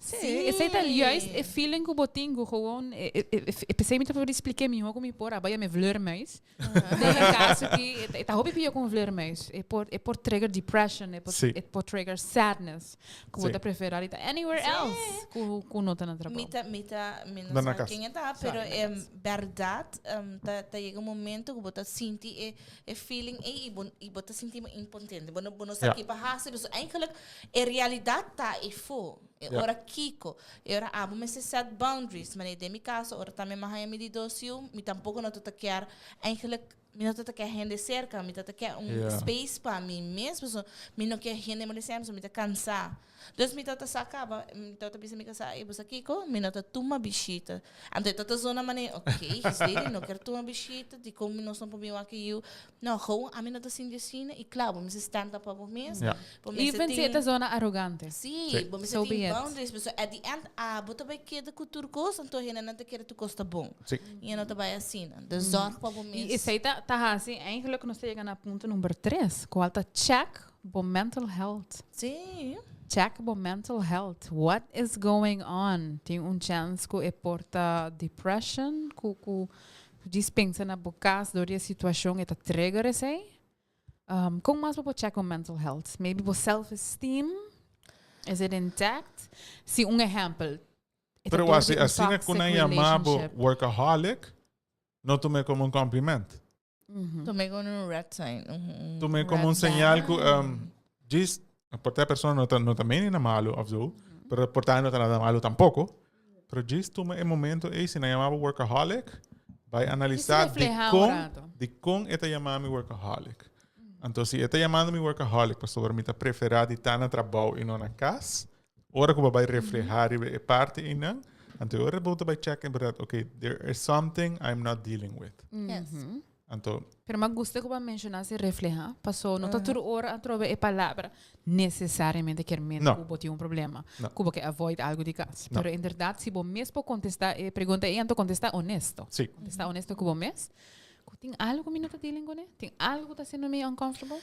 Sí, Sí. esei ta juist e feeling ku bo tin ku gewoon, e, e, e, e, p'esei mi ta por expliké mihó ku mi por, a bai mi vleermuis. Den e kaso ki, e ta hopi pio ku un vleermuis. E por, e por trigger depression, e por, Sí. e por trigger sadness. Ku bo Sí. ta preferá di ta anywhere Sí. else ku, ku no ta na trabou. Mi ta, mi ta, mi no Dan na sa cas. ken e ta, Sorry, pero na em cas. berdad em, ta, ta yega un momento ku bo ta sinti e, e feeling ei i bo, i bo ta sinti bo impotente. Bo no, bo no sa Ja. ki pa hasi, so eigenlijk e realidat ta efo. E Ja. ora kiko, e ora abo mester set boundaries. Mane den mi kaso, ora tambe mi a haña mi di dos yu, mi tampoko no ta kier eigenlijk. Mi no ta ke hende serka, mi ta ke un space pa mi mes, pasobra mi no ke hende molestia mi, pasobra mi ta kansa. Dus mi tabata sa kaba, mi tabata bisa mi kasá, ey bo sa kiko? Mi no ta tuma bishita. Anto e tabata zona manera, ok, Gisdely no kier tuma bishita, dikon mi nos no por bin wak e yu? No, gewoon ami no ta sinti asina y kla, bo mester stand up pa bo mes. Bo mester Even si e ta zona arogante. Sí, bo mester tin boundaries, pasobra at the end abo ta bai keda ku tur kos, anto hendenan ta kere tur kos ta bon. Y e no ta bai asina. Dus zorg pa bo mes. Y esey ta ta haci eigenlijk nos ta yega na punto number tres, cual ta check bo mental health. Sí. Check bo mental health. What is going on? Tin un chance cu e por ta depression, cu cu djis pensa na bo cas door di e situacion e ta trigger esey. Um, con mas bo por check bo mental health? Maybe bo self esteem, is it intact? Si un ehempel, e ta Pero door asi, di un asina toxic cu nan yama bo relationship. workaholic, no tuma como un compliment. Tum'é como un red sign. Un Tum'é como Red un señal cu flag. djis, por ta e persona no ta, no ta meni na malo of zo, pero por ta no ta nada malo tampoco. Pero djis tuma e momento ey, si nan yama bo workaholic, bai analisa refleha un dicon, rato. dicon e ta yama mi workaholic. Anto si e ta yamando mi workaholic pasobra mi ta prefera di ta na trabou y no na cas, Ora ku bo bai reflehá riba e parti einan, anto e ora bo ta bai check en berdad, okay, there is something I'm not dealing with. Yes. Anto, Pero m'a gusta ku bo a menshoná si reflehá, paso no ta tur ora a troba e palabra nesesariamente kier men No. ku bo tin un problema, No. ku bo ke avoid algu di kas. No. Pero inderdat si bo mes por kontestá e pregunta ei, anto kontestá honesto. Sí. Kontestá honesto ku bo mes, ku tin algu ku mi no ta dealing kuné, tin algu ku ta hasiendo mi uncomfortable.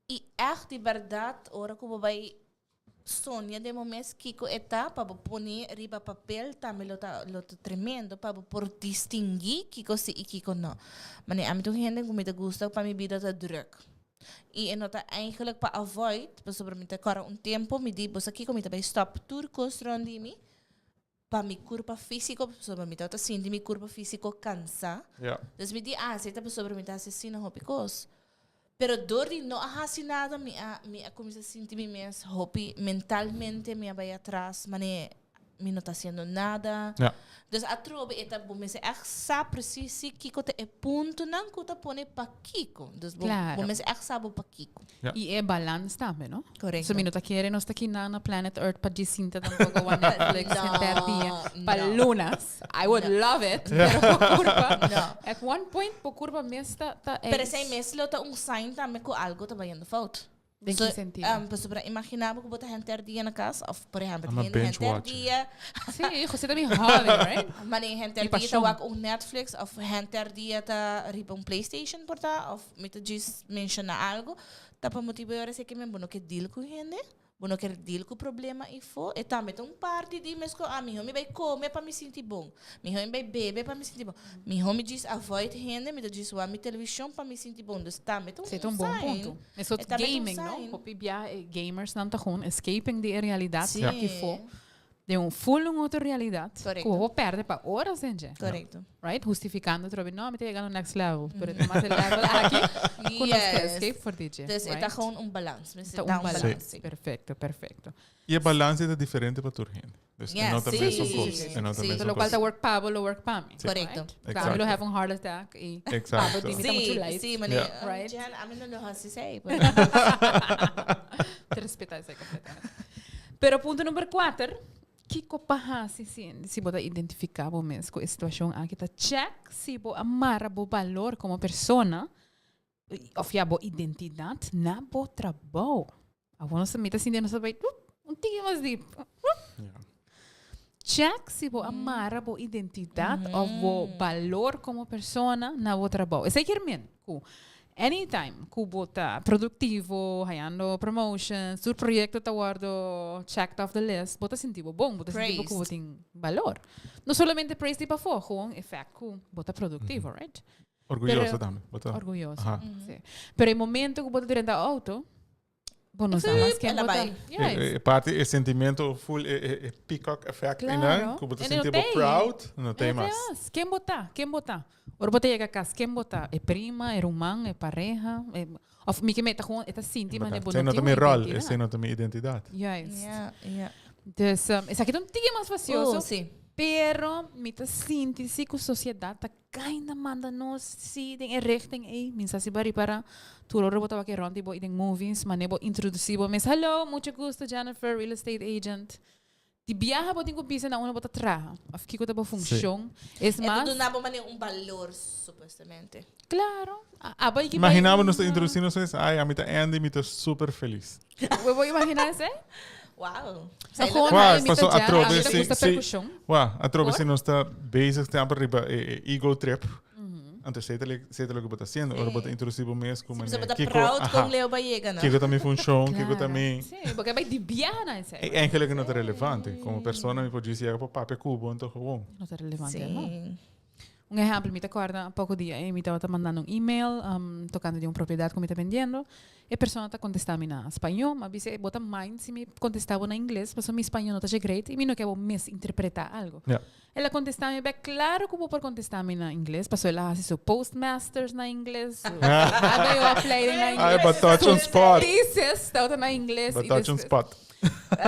I ègt di bèrdat ora ku bo bai Sonia den bo mes kiko e ta pa bo pone riba papel tambe lo ta lo ta tremendo pa bo por distingui kiko si y kiko no. Mane ami ta un hende ku mi ta gusta pa mi bida ta druk y e no ta eigenlijk pa avoid pasobra mi ta kòrda un tempo mi di bo sa kiko mi ta bai stop tur kos rond di mi pa mi kurpa físiko pasobra mi tabata sinti mi kurpa físiko kansa. Dus mi di ah si ta pasobra mi ta hasi asina hopi kos. Pero dor di no a hasi nada mi a mi a cuminsa sinti mi mes hopi mentalmente mi a bay atras mane mi no ta haciendo nada. Ja. Dus atrobe e ta bo mester echt sa precies si kico ta e puntonan cu ta pone pakico. Dus bo Claro. bo mester echt sa bo pakico. Ja. Y e balans tambe, no? Correcto. So mi no ta kere nos ta kina na planet Earth pa djis sinta tampoco wa Netflix No, henter dia pa no. lunas. I would love it, pero por curpa. No. At one point por curpa mes ta ta Pero eens. esei mes lo ta un sign tambe cu algo ta bayendo fout. Den So, ki sentido? Pasobra imagina bo cu bo ta henter dia na cas, of por ehempel, I'm a hende binge henter watcher. dia, Sí, José ta mi hobby, right? maar nee, henter Mi dia ta pasión. wak un Netflix, of henter dia ta riba un PlayStation por ta, of mi ta djis menciona algo, ta pa motibo e ora esei ke men bo no ke deal cu hende. Bo no ker deal ku problema ifo, e tambe ta un parti di mes ku ah miho mi bai kome pa mi sinti bon, miho mi bai bebe pa mi sinti bon, miho mi djis avoid hende, mi ta djis wak mi televishon pa mi sinti bon, dus tambe ta un Esei ta un bon sign. punto. E soort E tambe ta un gaming, no? sign. Hopi bia e gamersnan ta gewoon escaping di e realidat Sí. ifo den un full un otro realidat Correcto. ku bo por perde pa oras den dje. Correcto. Right? Hustificando trobe, no, mi ta yega no next level. Pero ta mas e level aki ku nos ke Yes. escape for di dje. Dus e ta right? gewoon un balans. Mester Ta un ta un balans. balans, sí. Perfecto, perfecto. Y e balans ta diferente pa tur hende. Dus e Ja, no ta sí, mesun sí, cos. sí, E no ta sí. mesun Lo cual cos. ta work pa bo, lo work pa mi. Correcto. Right? Exacto. Pa mi lo have un heart attack y pa bo Exacto. di mi ta mucho Sí, light. sí, meneer. Ja. Right? Jen, ami no lo hasi esei, pero- Te respeta esei completamente. Pero punto number 4, Kiko pa hasi si si bo ta identifiká bo mes ku e situashon aki ta check si bo a mara bo balor komo persona òf ya bo identidat na bo trabou. Awor nos ta mi ta sinti nos ta bai un tiki mas diep. Check si bo a mara bo identidat òf bo balor komo persona na bo trabou. Esei kier men ku anytime ku bo ta produktivo, hayando promotions, tur proyekto ta wòrdu checked off the list, bo ta sinti bo bon, bo ta sinti bo ku bo Praised. tin balor. No solamente praise di pafó, gewoon e fact ku bo ta produktivo, right? Orguyoso Pero- tambe. Bo ta- Orguyoso. Aha. Sí. Pero e momento ku bo ta drenta auto, Bo no sa mas ken Ela bo ta. bai. Juist. E, e parte e sentimento full e, e, e peacock effect Claro. einan, ku bo ta En no sinti bo tem. proud, no En tem no mas. mas. Ken bo ta? Ken bo ta? Ora bo ta yega kas, ken bo ta? E prima, e ruman, e pareha? E, of mi ke me ta gewoon, e ta sinti mane bo Esei no no ta tin mi un rol, identidad. esei no ta mi identidad. Juist. Ja, ja. Dus, um, esaki ta un tiki mas facioso. Oh, sí. Pero mi ta sinti si ku sosiedat ta kinda manda nos si den e richting ei. Mi sa si bo a ripara tur ora bo ta wak e rond di bo i den movies, manera bo introduci bo mes, Hallo, mucho gusto, Jennifer, real estate agent. Di biaha bo tin ku bisa na unda bo ta traha òf kiko ta bo funshon. Es E ta mas. duna bo manera un balor, supuestamente. Claro. Abo ei ki bai Imagina bo nos ta introduci nos mes, Ai, ami ta Andy, mi ta super felis. Bo por imagina esei? Wow. Gewoon Wah, mi ta paso jam, atrobe ami ta si, gusta si, percusion. wah, atrobe Por? si nos ta bezig semper riba e, e ego trip. Anto esei ta esei ta loke bo ta haciendo. Ora bo ta introduci bo mes ku Si, manera bo ta kiko, proud aha, kon leu bo a yega, no? kiko ta mi funcion, kiko ta Claro. mi Sí, bo ke bai di biaha na esei. E eigenlijk no ta relevante. Como persona mi por djis yega pa papia ku bo, anto gewoon. No ta relevante, no. Sí. Un ehempel, mi ta corda poco dia eh, mi tabata mandando un email um, tocando di un propiedad cu mi ta vendiendo. E persona ta contesta mi na spañó, m'a bisa bo ta mind si mi contesta bo na ingles, pasobra mi spañó no ta dje great y mi no ke bo misinterpreta algo. Ja. El a contesta mi bek, claro cu bo por contesta mi na ingles, pasobra el a haci su postmasters na ingles, su HBO-opleiding na Ay, ingles, ba touch on su spot. thesis tabata na ingles. Ba y touch on despues- spot.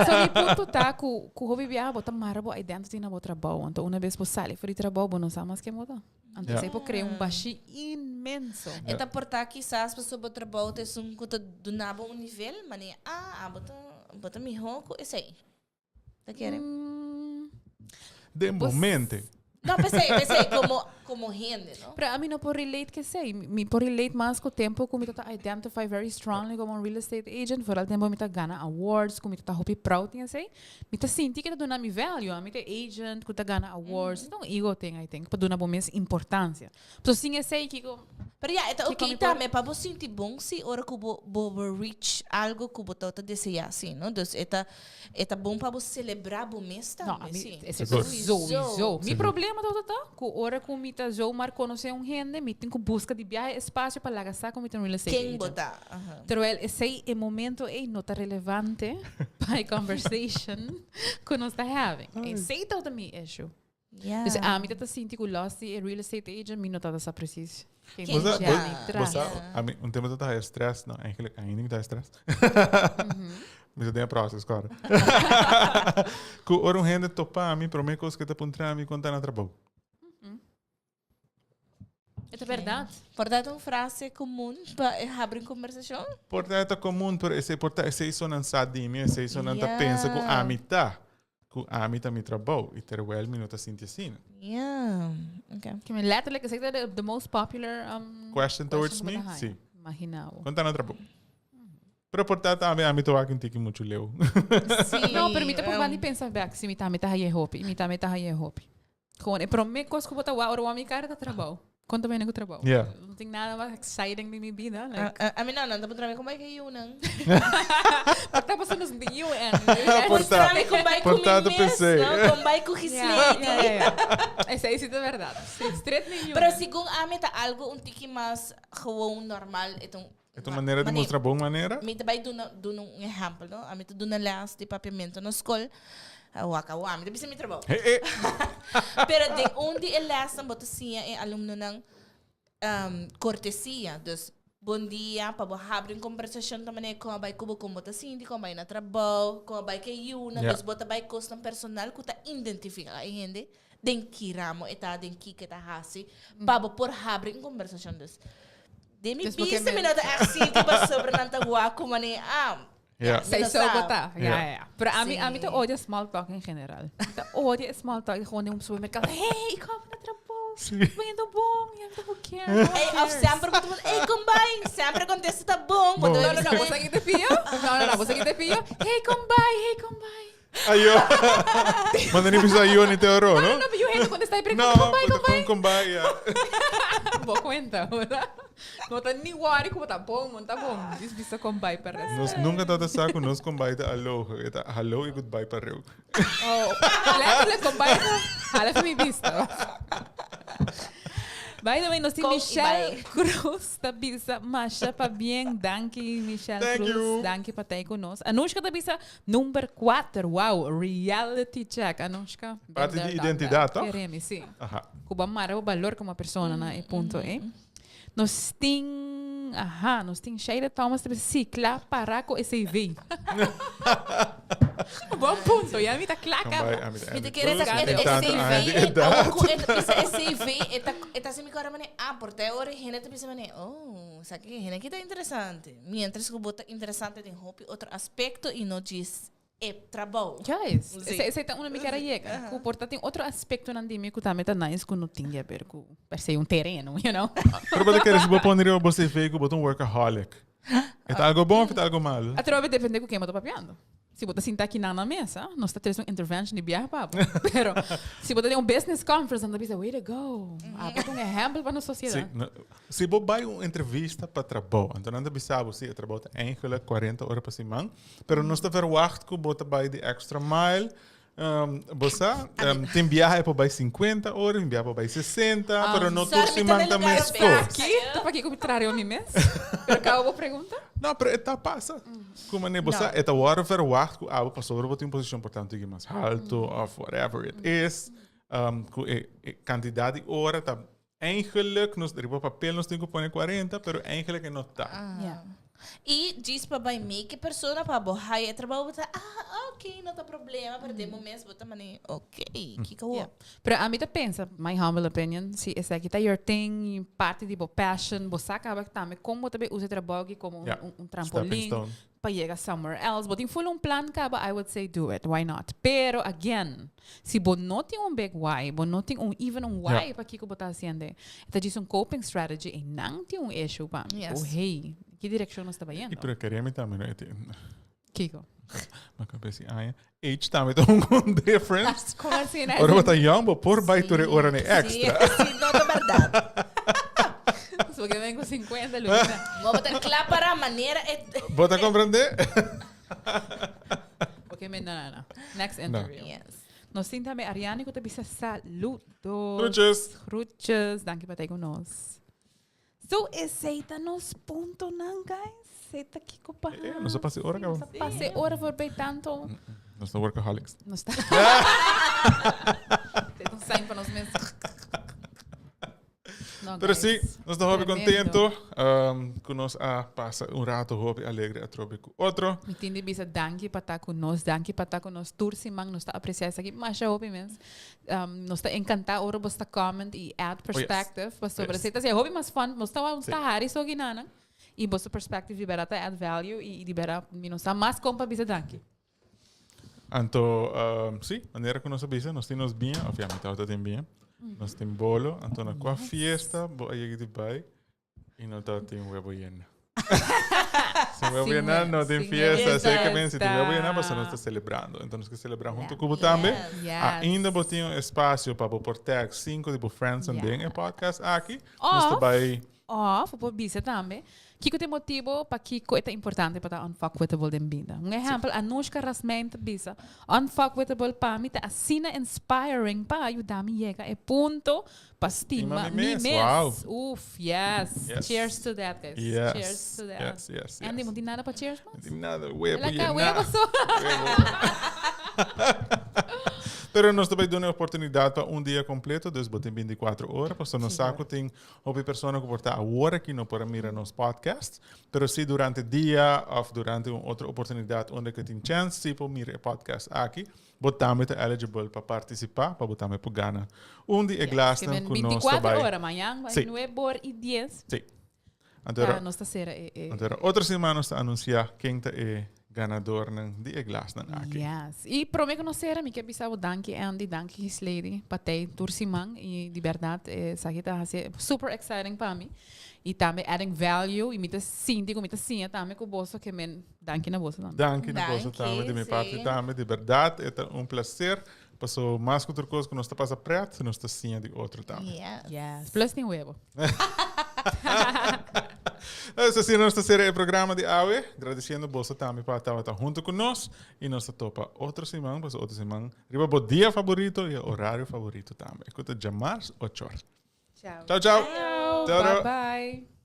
So mi punto ta ku ku hopi biaha bo ta mara bo identity na bo trabou. Anto una bes bo sali for di trabou bo no sa mas ken bo ta. Anto Ja. esei por krea un bashi inmenso. E ta porta kisas pasobra bo trabou ta esun ku ta duna bo un nivel, manera ah, abo ta bo ta mihó ku esei. Ta kere? Mm, Den Bos- momente. No, p'esei, p'esei, como, como hende, no? Pero ami no por relate cu esey. Mi por relate mas cu tempo cu mi ta ta identify very strongly como un real estate agent. Vooral tempo mi ta gana awards, cu mi ta ta hopi proud di esey. Mi ta sinti cu ta duna mi value. Ami ta agent cu ta gana awards. E ta un ego thing, I think, pa duna bo mes importancia. So sin esey kiko. Pero ya, e ta Kiko ok mi por. tambe pa bo sinti bon si ora ku bo bo bo reach algo ku bo tabata deseá si, no? Dus e ta e ta bon pa bo selebrá bo mes No, tambe, ami si. esei Sigur. sowieso. Mi problema tabata ta ku ora ku mi ta zomaar konosé un hende, mi tin ku buska di biahe espacio pa laga sa ku mi ta un real estate Ken bo agent. ta? Aha. Terwijl esei e momento ei no ta relevante pa e conversation ku nos ta having. Esei tabata mi issue. Yeah. Dus ami ta ta sinti ku los di e real estate agent mi no ta ta sa precies. Ken Ken Bosa, Jenny bo, tras. bosa, ami, un tempo ta haya stress, no, eigenlijk ainda mi ta haya stress. Mi ta den e process kor. Ku ora un hende topa mi, prome kos ke ta puntra mi kon ta na trabou. E ta berdad. Por ta un frase comun pa habri un conversacion? Por ta ta comun, pero esei por ta esei so nan sa di mi, esei so nan ta pensa ku ami ta, ku ami ta mi trabou, i terwijl mi no ta sinti asina. Yeah, okay. Ke mi letterlijk esei ta the most popular um, Question towards question me? ku bo ta Si. haña. Imagina bo. Kon ta na trabou? Pero por ta tambe ami ta wak un tiki muchu leu. Si. No, pero mi ta por bandi pensa bek si mi tambe ta haña hopi, mi tambe ta haña hopi. Gewoon e prome kos ku bo ta wak ora wak mi kara ta trabou. Kon ta bini ku trabou? Yeah. No tin nada mas exciting den mi bida. Like, Ami no, nan ta puntra mi kon bai ku e yunan. Por ta pasobra nos tin yu en. Por ta. Puntra mi kon bai ku Por mi ta ta mes, pensé. no? Kon bai ku Gislady. Yeah, yeah, yeah. Esei si ta berdad. Si, stret mi yunan. Pero segun ami ta algo un tiki mas gewoon normal. E ta un E ta un manera di mustra bon manera? Mi ta bai duna duna un ehèmpel, no? Ami ta duna lès di papiamentu na skol. Wak awa, mi ta bisa mi trabou. Pero den un di e lèsnan bo ta siña e alumnonan kortesia. Dus, bon dia, pa bo habri un kombersashon ta manera kon a bai ku bo, kon bo ta sinti, kon a bai na trabou, kon a bai ku e yunan. Dus bo ta bai kosnan personal ku ta identifiká e hende den ki ramo e ta, den kiko e ta hasi, pa bo por habri un kombersashon. Dus, Den mi Dus bo ke bista mi men- no ta echt sinti pasobra nan ta wak ku manera, ah, Ja. mi Sei no so sa. bo ta. Ja, Ja. ja, ja. Pero ami, Sí. ami ta odia small talk en general. Mi ta odia small talk. Gewoon den un supermercado. Hey, kom na trabou. Sí. Ben je bon? Ja, who cares? No one Ey, of cares. semper bo ta puntra, ey, kom bai? Semper contesta ta bon. Bo Bon. ta No, no, no. Bo sa ki te pio? No, no, no. Bo sa ki te pio? Hey, kom bai. Hey, kom bai. Ayo. Manda ni bisa ayo ni te oro, No, no? no, no. Pero yo hendo contesta y pregunta, No, kom bai, kom bai. kom bai, ja. Bo cuenta, ¿verdad? No ta ni worry como ta bon, no ta bon. Dis bisa kom bai pa res. Nos nunca ta sa ku nos kom bai ta alo. Eta hallo y goodbye pa reu. Oh, letterlijk kom bai. Hala mi vista. By the way, nos tin Kom y Michelle bai. Cruz ta bisa masha pa bien. Danki Michelle Thank Cruz. you. Danki pa ta ku nos. Anushka ta bisa Number kuater, wow, reality check, Anushka. Been Parte there, di done that. identidad, toch? Keremi, sí. Aha. Ku bo mara bo balor komo persona na e punto, eh. Nos tin... tin, aha, nos tin Shaira Thomas ta bisa si, kla para ku e CV. Bon punto, ya mi ta kla kaba. Mi ta kere ta e CV, awor ku e ta bisa e CV, e ta e ta hasi mi kòrda manera, ah, por ta e ora e hende ta bisa manera, oh, sa ke hende aki ta interesante. Mientras ku bo ta interesante den hopi otro aspekto i no djis e trabou. Juist. Sí. Esei ta unda mi kier a yega. Ku por ta tin otro aspektonan di mi ku tambe ta nice ku no tin di haber ku per se un tereno, you know. Pero bo ta kere si bo pone riba bo CV ku bo ta un workaholic. E ta algo bon of e ta algo malo? Atrobe depende ku ken bo ta papiando. Si bo ta sinta akinan na mesa, nos ta trese un intervention di biaha pa bo. Pero si bo ta den un business conference, nan ta bisa, way to go. Abo ta un ehempel pa nos sociedad. Sí, no, si bo bai un entrevista pa trabou, anto nan ta bisa bo, si, e trabou ta eigenlijk 40 ora pa siman, pero nos ta verwacht ku bo ta bai di extra mile, Bo sa, tin biaha e por bai 50 ora, tin biaha por bai 60, pero no tur siman ta meskos. Aki, ta pakiko mi traha riba mi mes? Pero kaba bo pregunta? No, pero e ta pasa. Ku manera bo sa, e ta wòrdu verwacht ku abo pasobra bo tin un posishon por tantu mas haltu of whatever it is, ku e kantidat di ora ta Eigenlijk, nos riba papel nos tin ku pone 40, pero eigenlijk e no ta. Ja. I djis pa bai make e persona pa bo haya e trabou bo ta ah ok no ta problema pero den bo mes bo ta mane ok kiko Ja. Pero ami ta pensa, my humble opinion, si esaki ta your thing, parti di bo passion, bo sa kaba tambe kon bo ta bay usa e trabou aki komo un, Ja. un, un Stepping trampolin stone. pa yega somewhere else. Bo tin full un plan caba, I would say do it. Why not? Pero again, si bo no tin un big why, bo no tin un even un why Ja. pakiko bo ta haciendo, e ta djis un coping strategy y nan tin un issue pa mi. Yes. Oh, hey, ki direccion nos ta Y bayendo? pero quería mi tambe, no? E tin- Kiko? Ma cabeza aña. Age tambe ta un un difference. Como asina? Ora bo ta young, bo por bai tur e ora ne extra. Sí, sí, no ta berdad. Porque ven con 50, Luisa. Bo ta kla para manera e Bo ta comprende? Porque me, no, no, no. Next interview. Yes. Nos tin tambe Ariane ku ta bisa saludos. Groetjes. Groetjes. Danki pa ta ku nos. So esei ta nos puntonan, guys. Esei ta kiko pa. Eh, nos a pasa e ora, Nos a pasa e ora voorbij tanto. Nos ta workaholics. Nos ta. Dit un sign pa nos mes. No, Pero guys. sí, nos ta hopi Tremendo. contento um, ku nos a pasa un rato hopi alegre atrobe ku otro. Mi tin di bisa danki pa ta ku nos, danki pa ta ku nos tur siman. Nos ta aprecia esaki masha hopi mens. Um, nos ta encantá ora bos ta comment y add perspective. Oh, yes. Pasobra yes. ta hopi mas fun. Nos ta nos ta hari so ginanan. Y bos perspective di bera ta add value y di bera mi nos ta mas kompa bisa danki. Anto, um, sí, manera ku nos a bisa, nos tin nos biña, of ja, mi tata tin biña. Nos tin bolo, anto na kua fiesta bo a yega di bai I no ta tin huevo yena. Sin huevo yena no tin fiesta. Sé que si tin huevo yena, paso nos ta celebrando. Entonces nos ke celebra hunto ku bo tambe. Ainda bo tin un espacio pa bo por tag cinco di bo friends den e podcast aki. Nos ta bai. Of, bo por bisa tambe, kiko ta e motibo pakiko e ta importante pa ta unfuckwithable den bida. Un ehempel, Anushka Rasmijn ta bisa, Unfuckwithable pa mi ta asina inspiring pa yuda mi yega e punto Pa stima mi mes. Wow. Uf, yes. Yes. Cheers to that, guys. Yes. Cheers to that. Yes, yes, Andy, yes. no tin nada pa cheers mas? No tin nada. Huevo Ela ka llená. huevo so. Pero nos ta bai duna e oportunidad pa un dia completo, dus bo tin 24 ora, pasobra nos sa cu tin hopi persona cu por ta awor aki no por a mira nos podcast, pero si durante dia of durante un otro oportunidad unda cu tin chance si por mira e podcast aki. Bo tambe ta eligible pa partisipá pa bo tambe por gana un di e glasnan ku nos ta bai. 24 ora, mañan bai Sí. 9 or i 10. Sí. Anto Ta, era, nos ta sera e, e. anto era otro siman nos ta anunsiá ken ta e ganadornan di e glasnan aki. Yes. I promé ku nos sera mi ke bisa bo danki Andy, danki Gislady pa tei tur siman i di bèrdat esaki ta hasi super exciting pa mi i tambe adding value i mi ta sinti ku mi ta siña tambe ku boso ke men Danki na boso tambe. Danki na boso tambe, di mi parti tambe. Di berdad e ta un placer. Paso mas ku tur kos ku nos ta pasa pret, nos ta siña di otro tambe. Yes. Plus tin webo. Pues asina nos ta sera e programa di awe. Gradiciendo boso tambe pa tabata hunto ku nos. I nos ta topa otro siman, paso otro siman riba bo dia favorito i e horario favorito tambe. Ku ta djamars ochor. Ciao. Ciao, ciao. Ciao. Bye bye.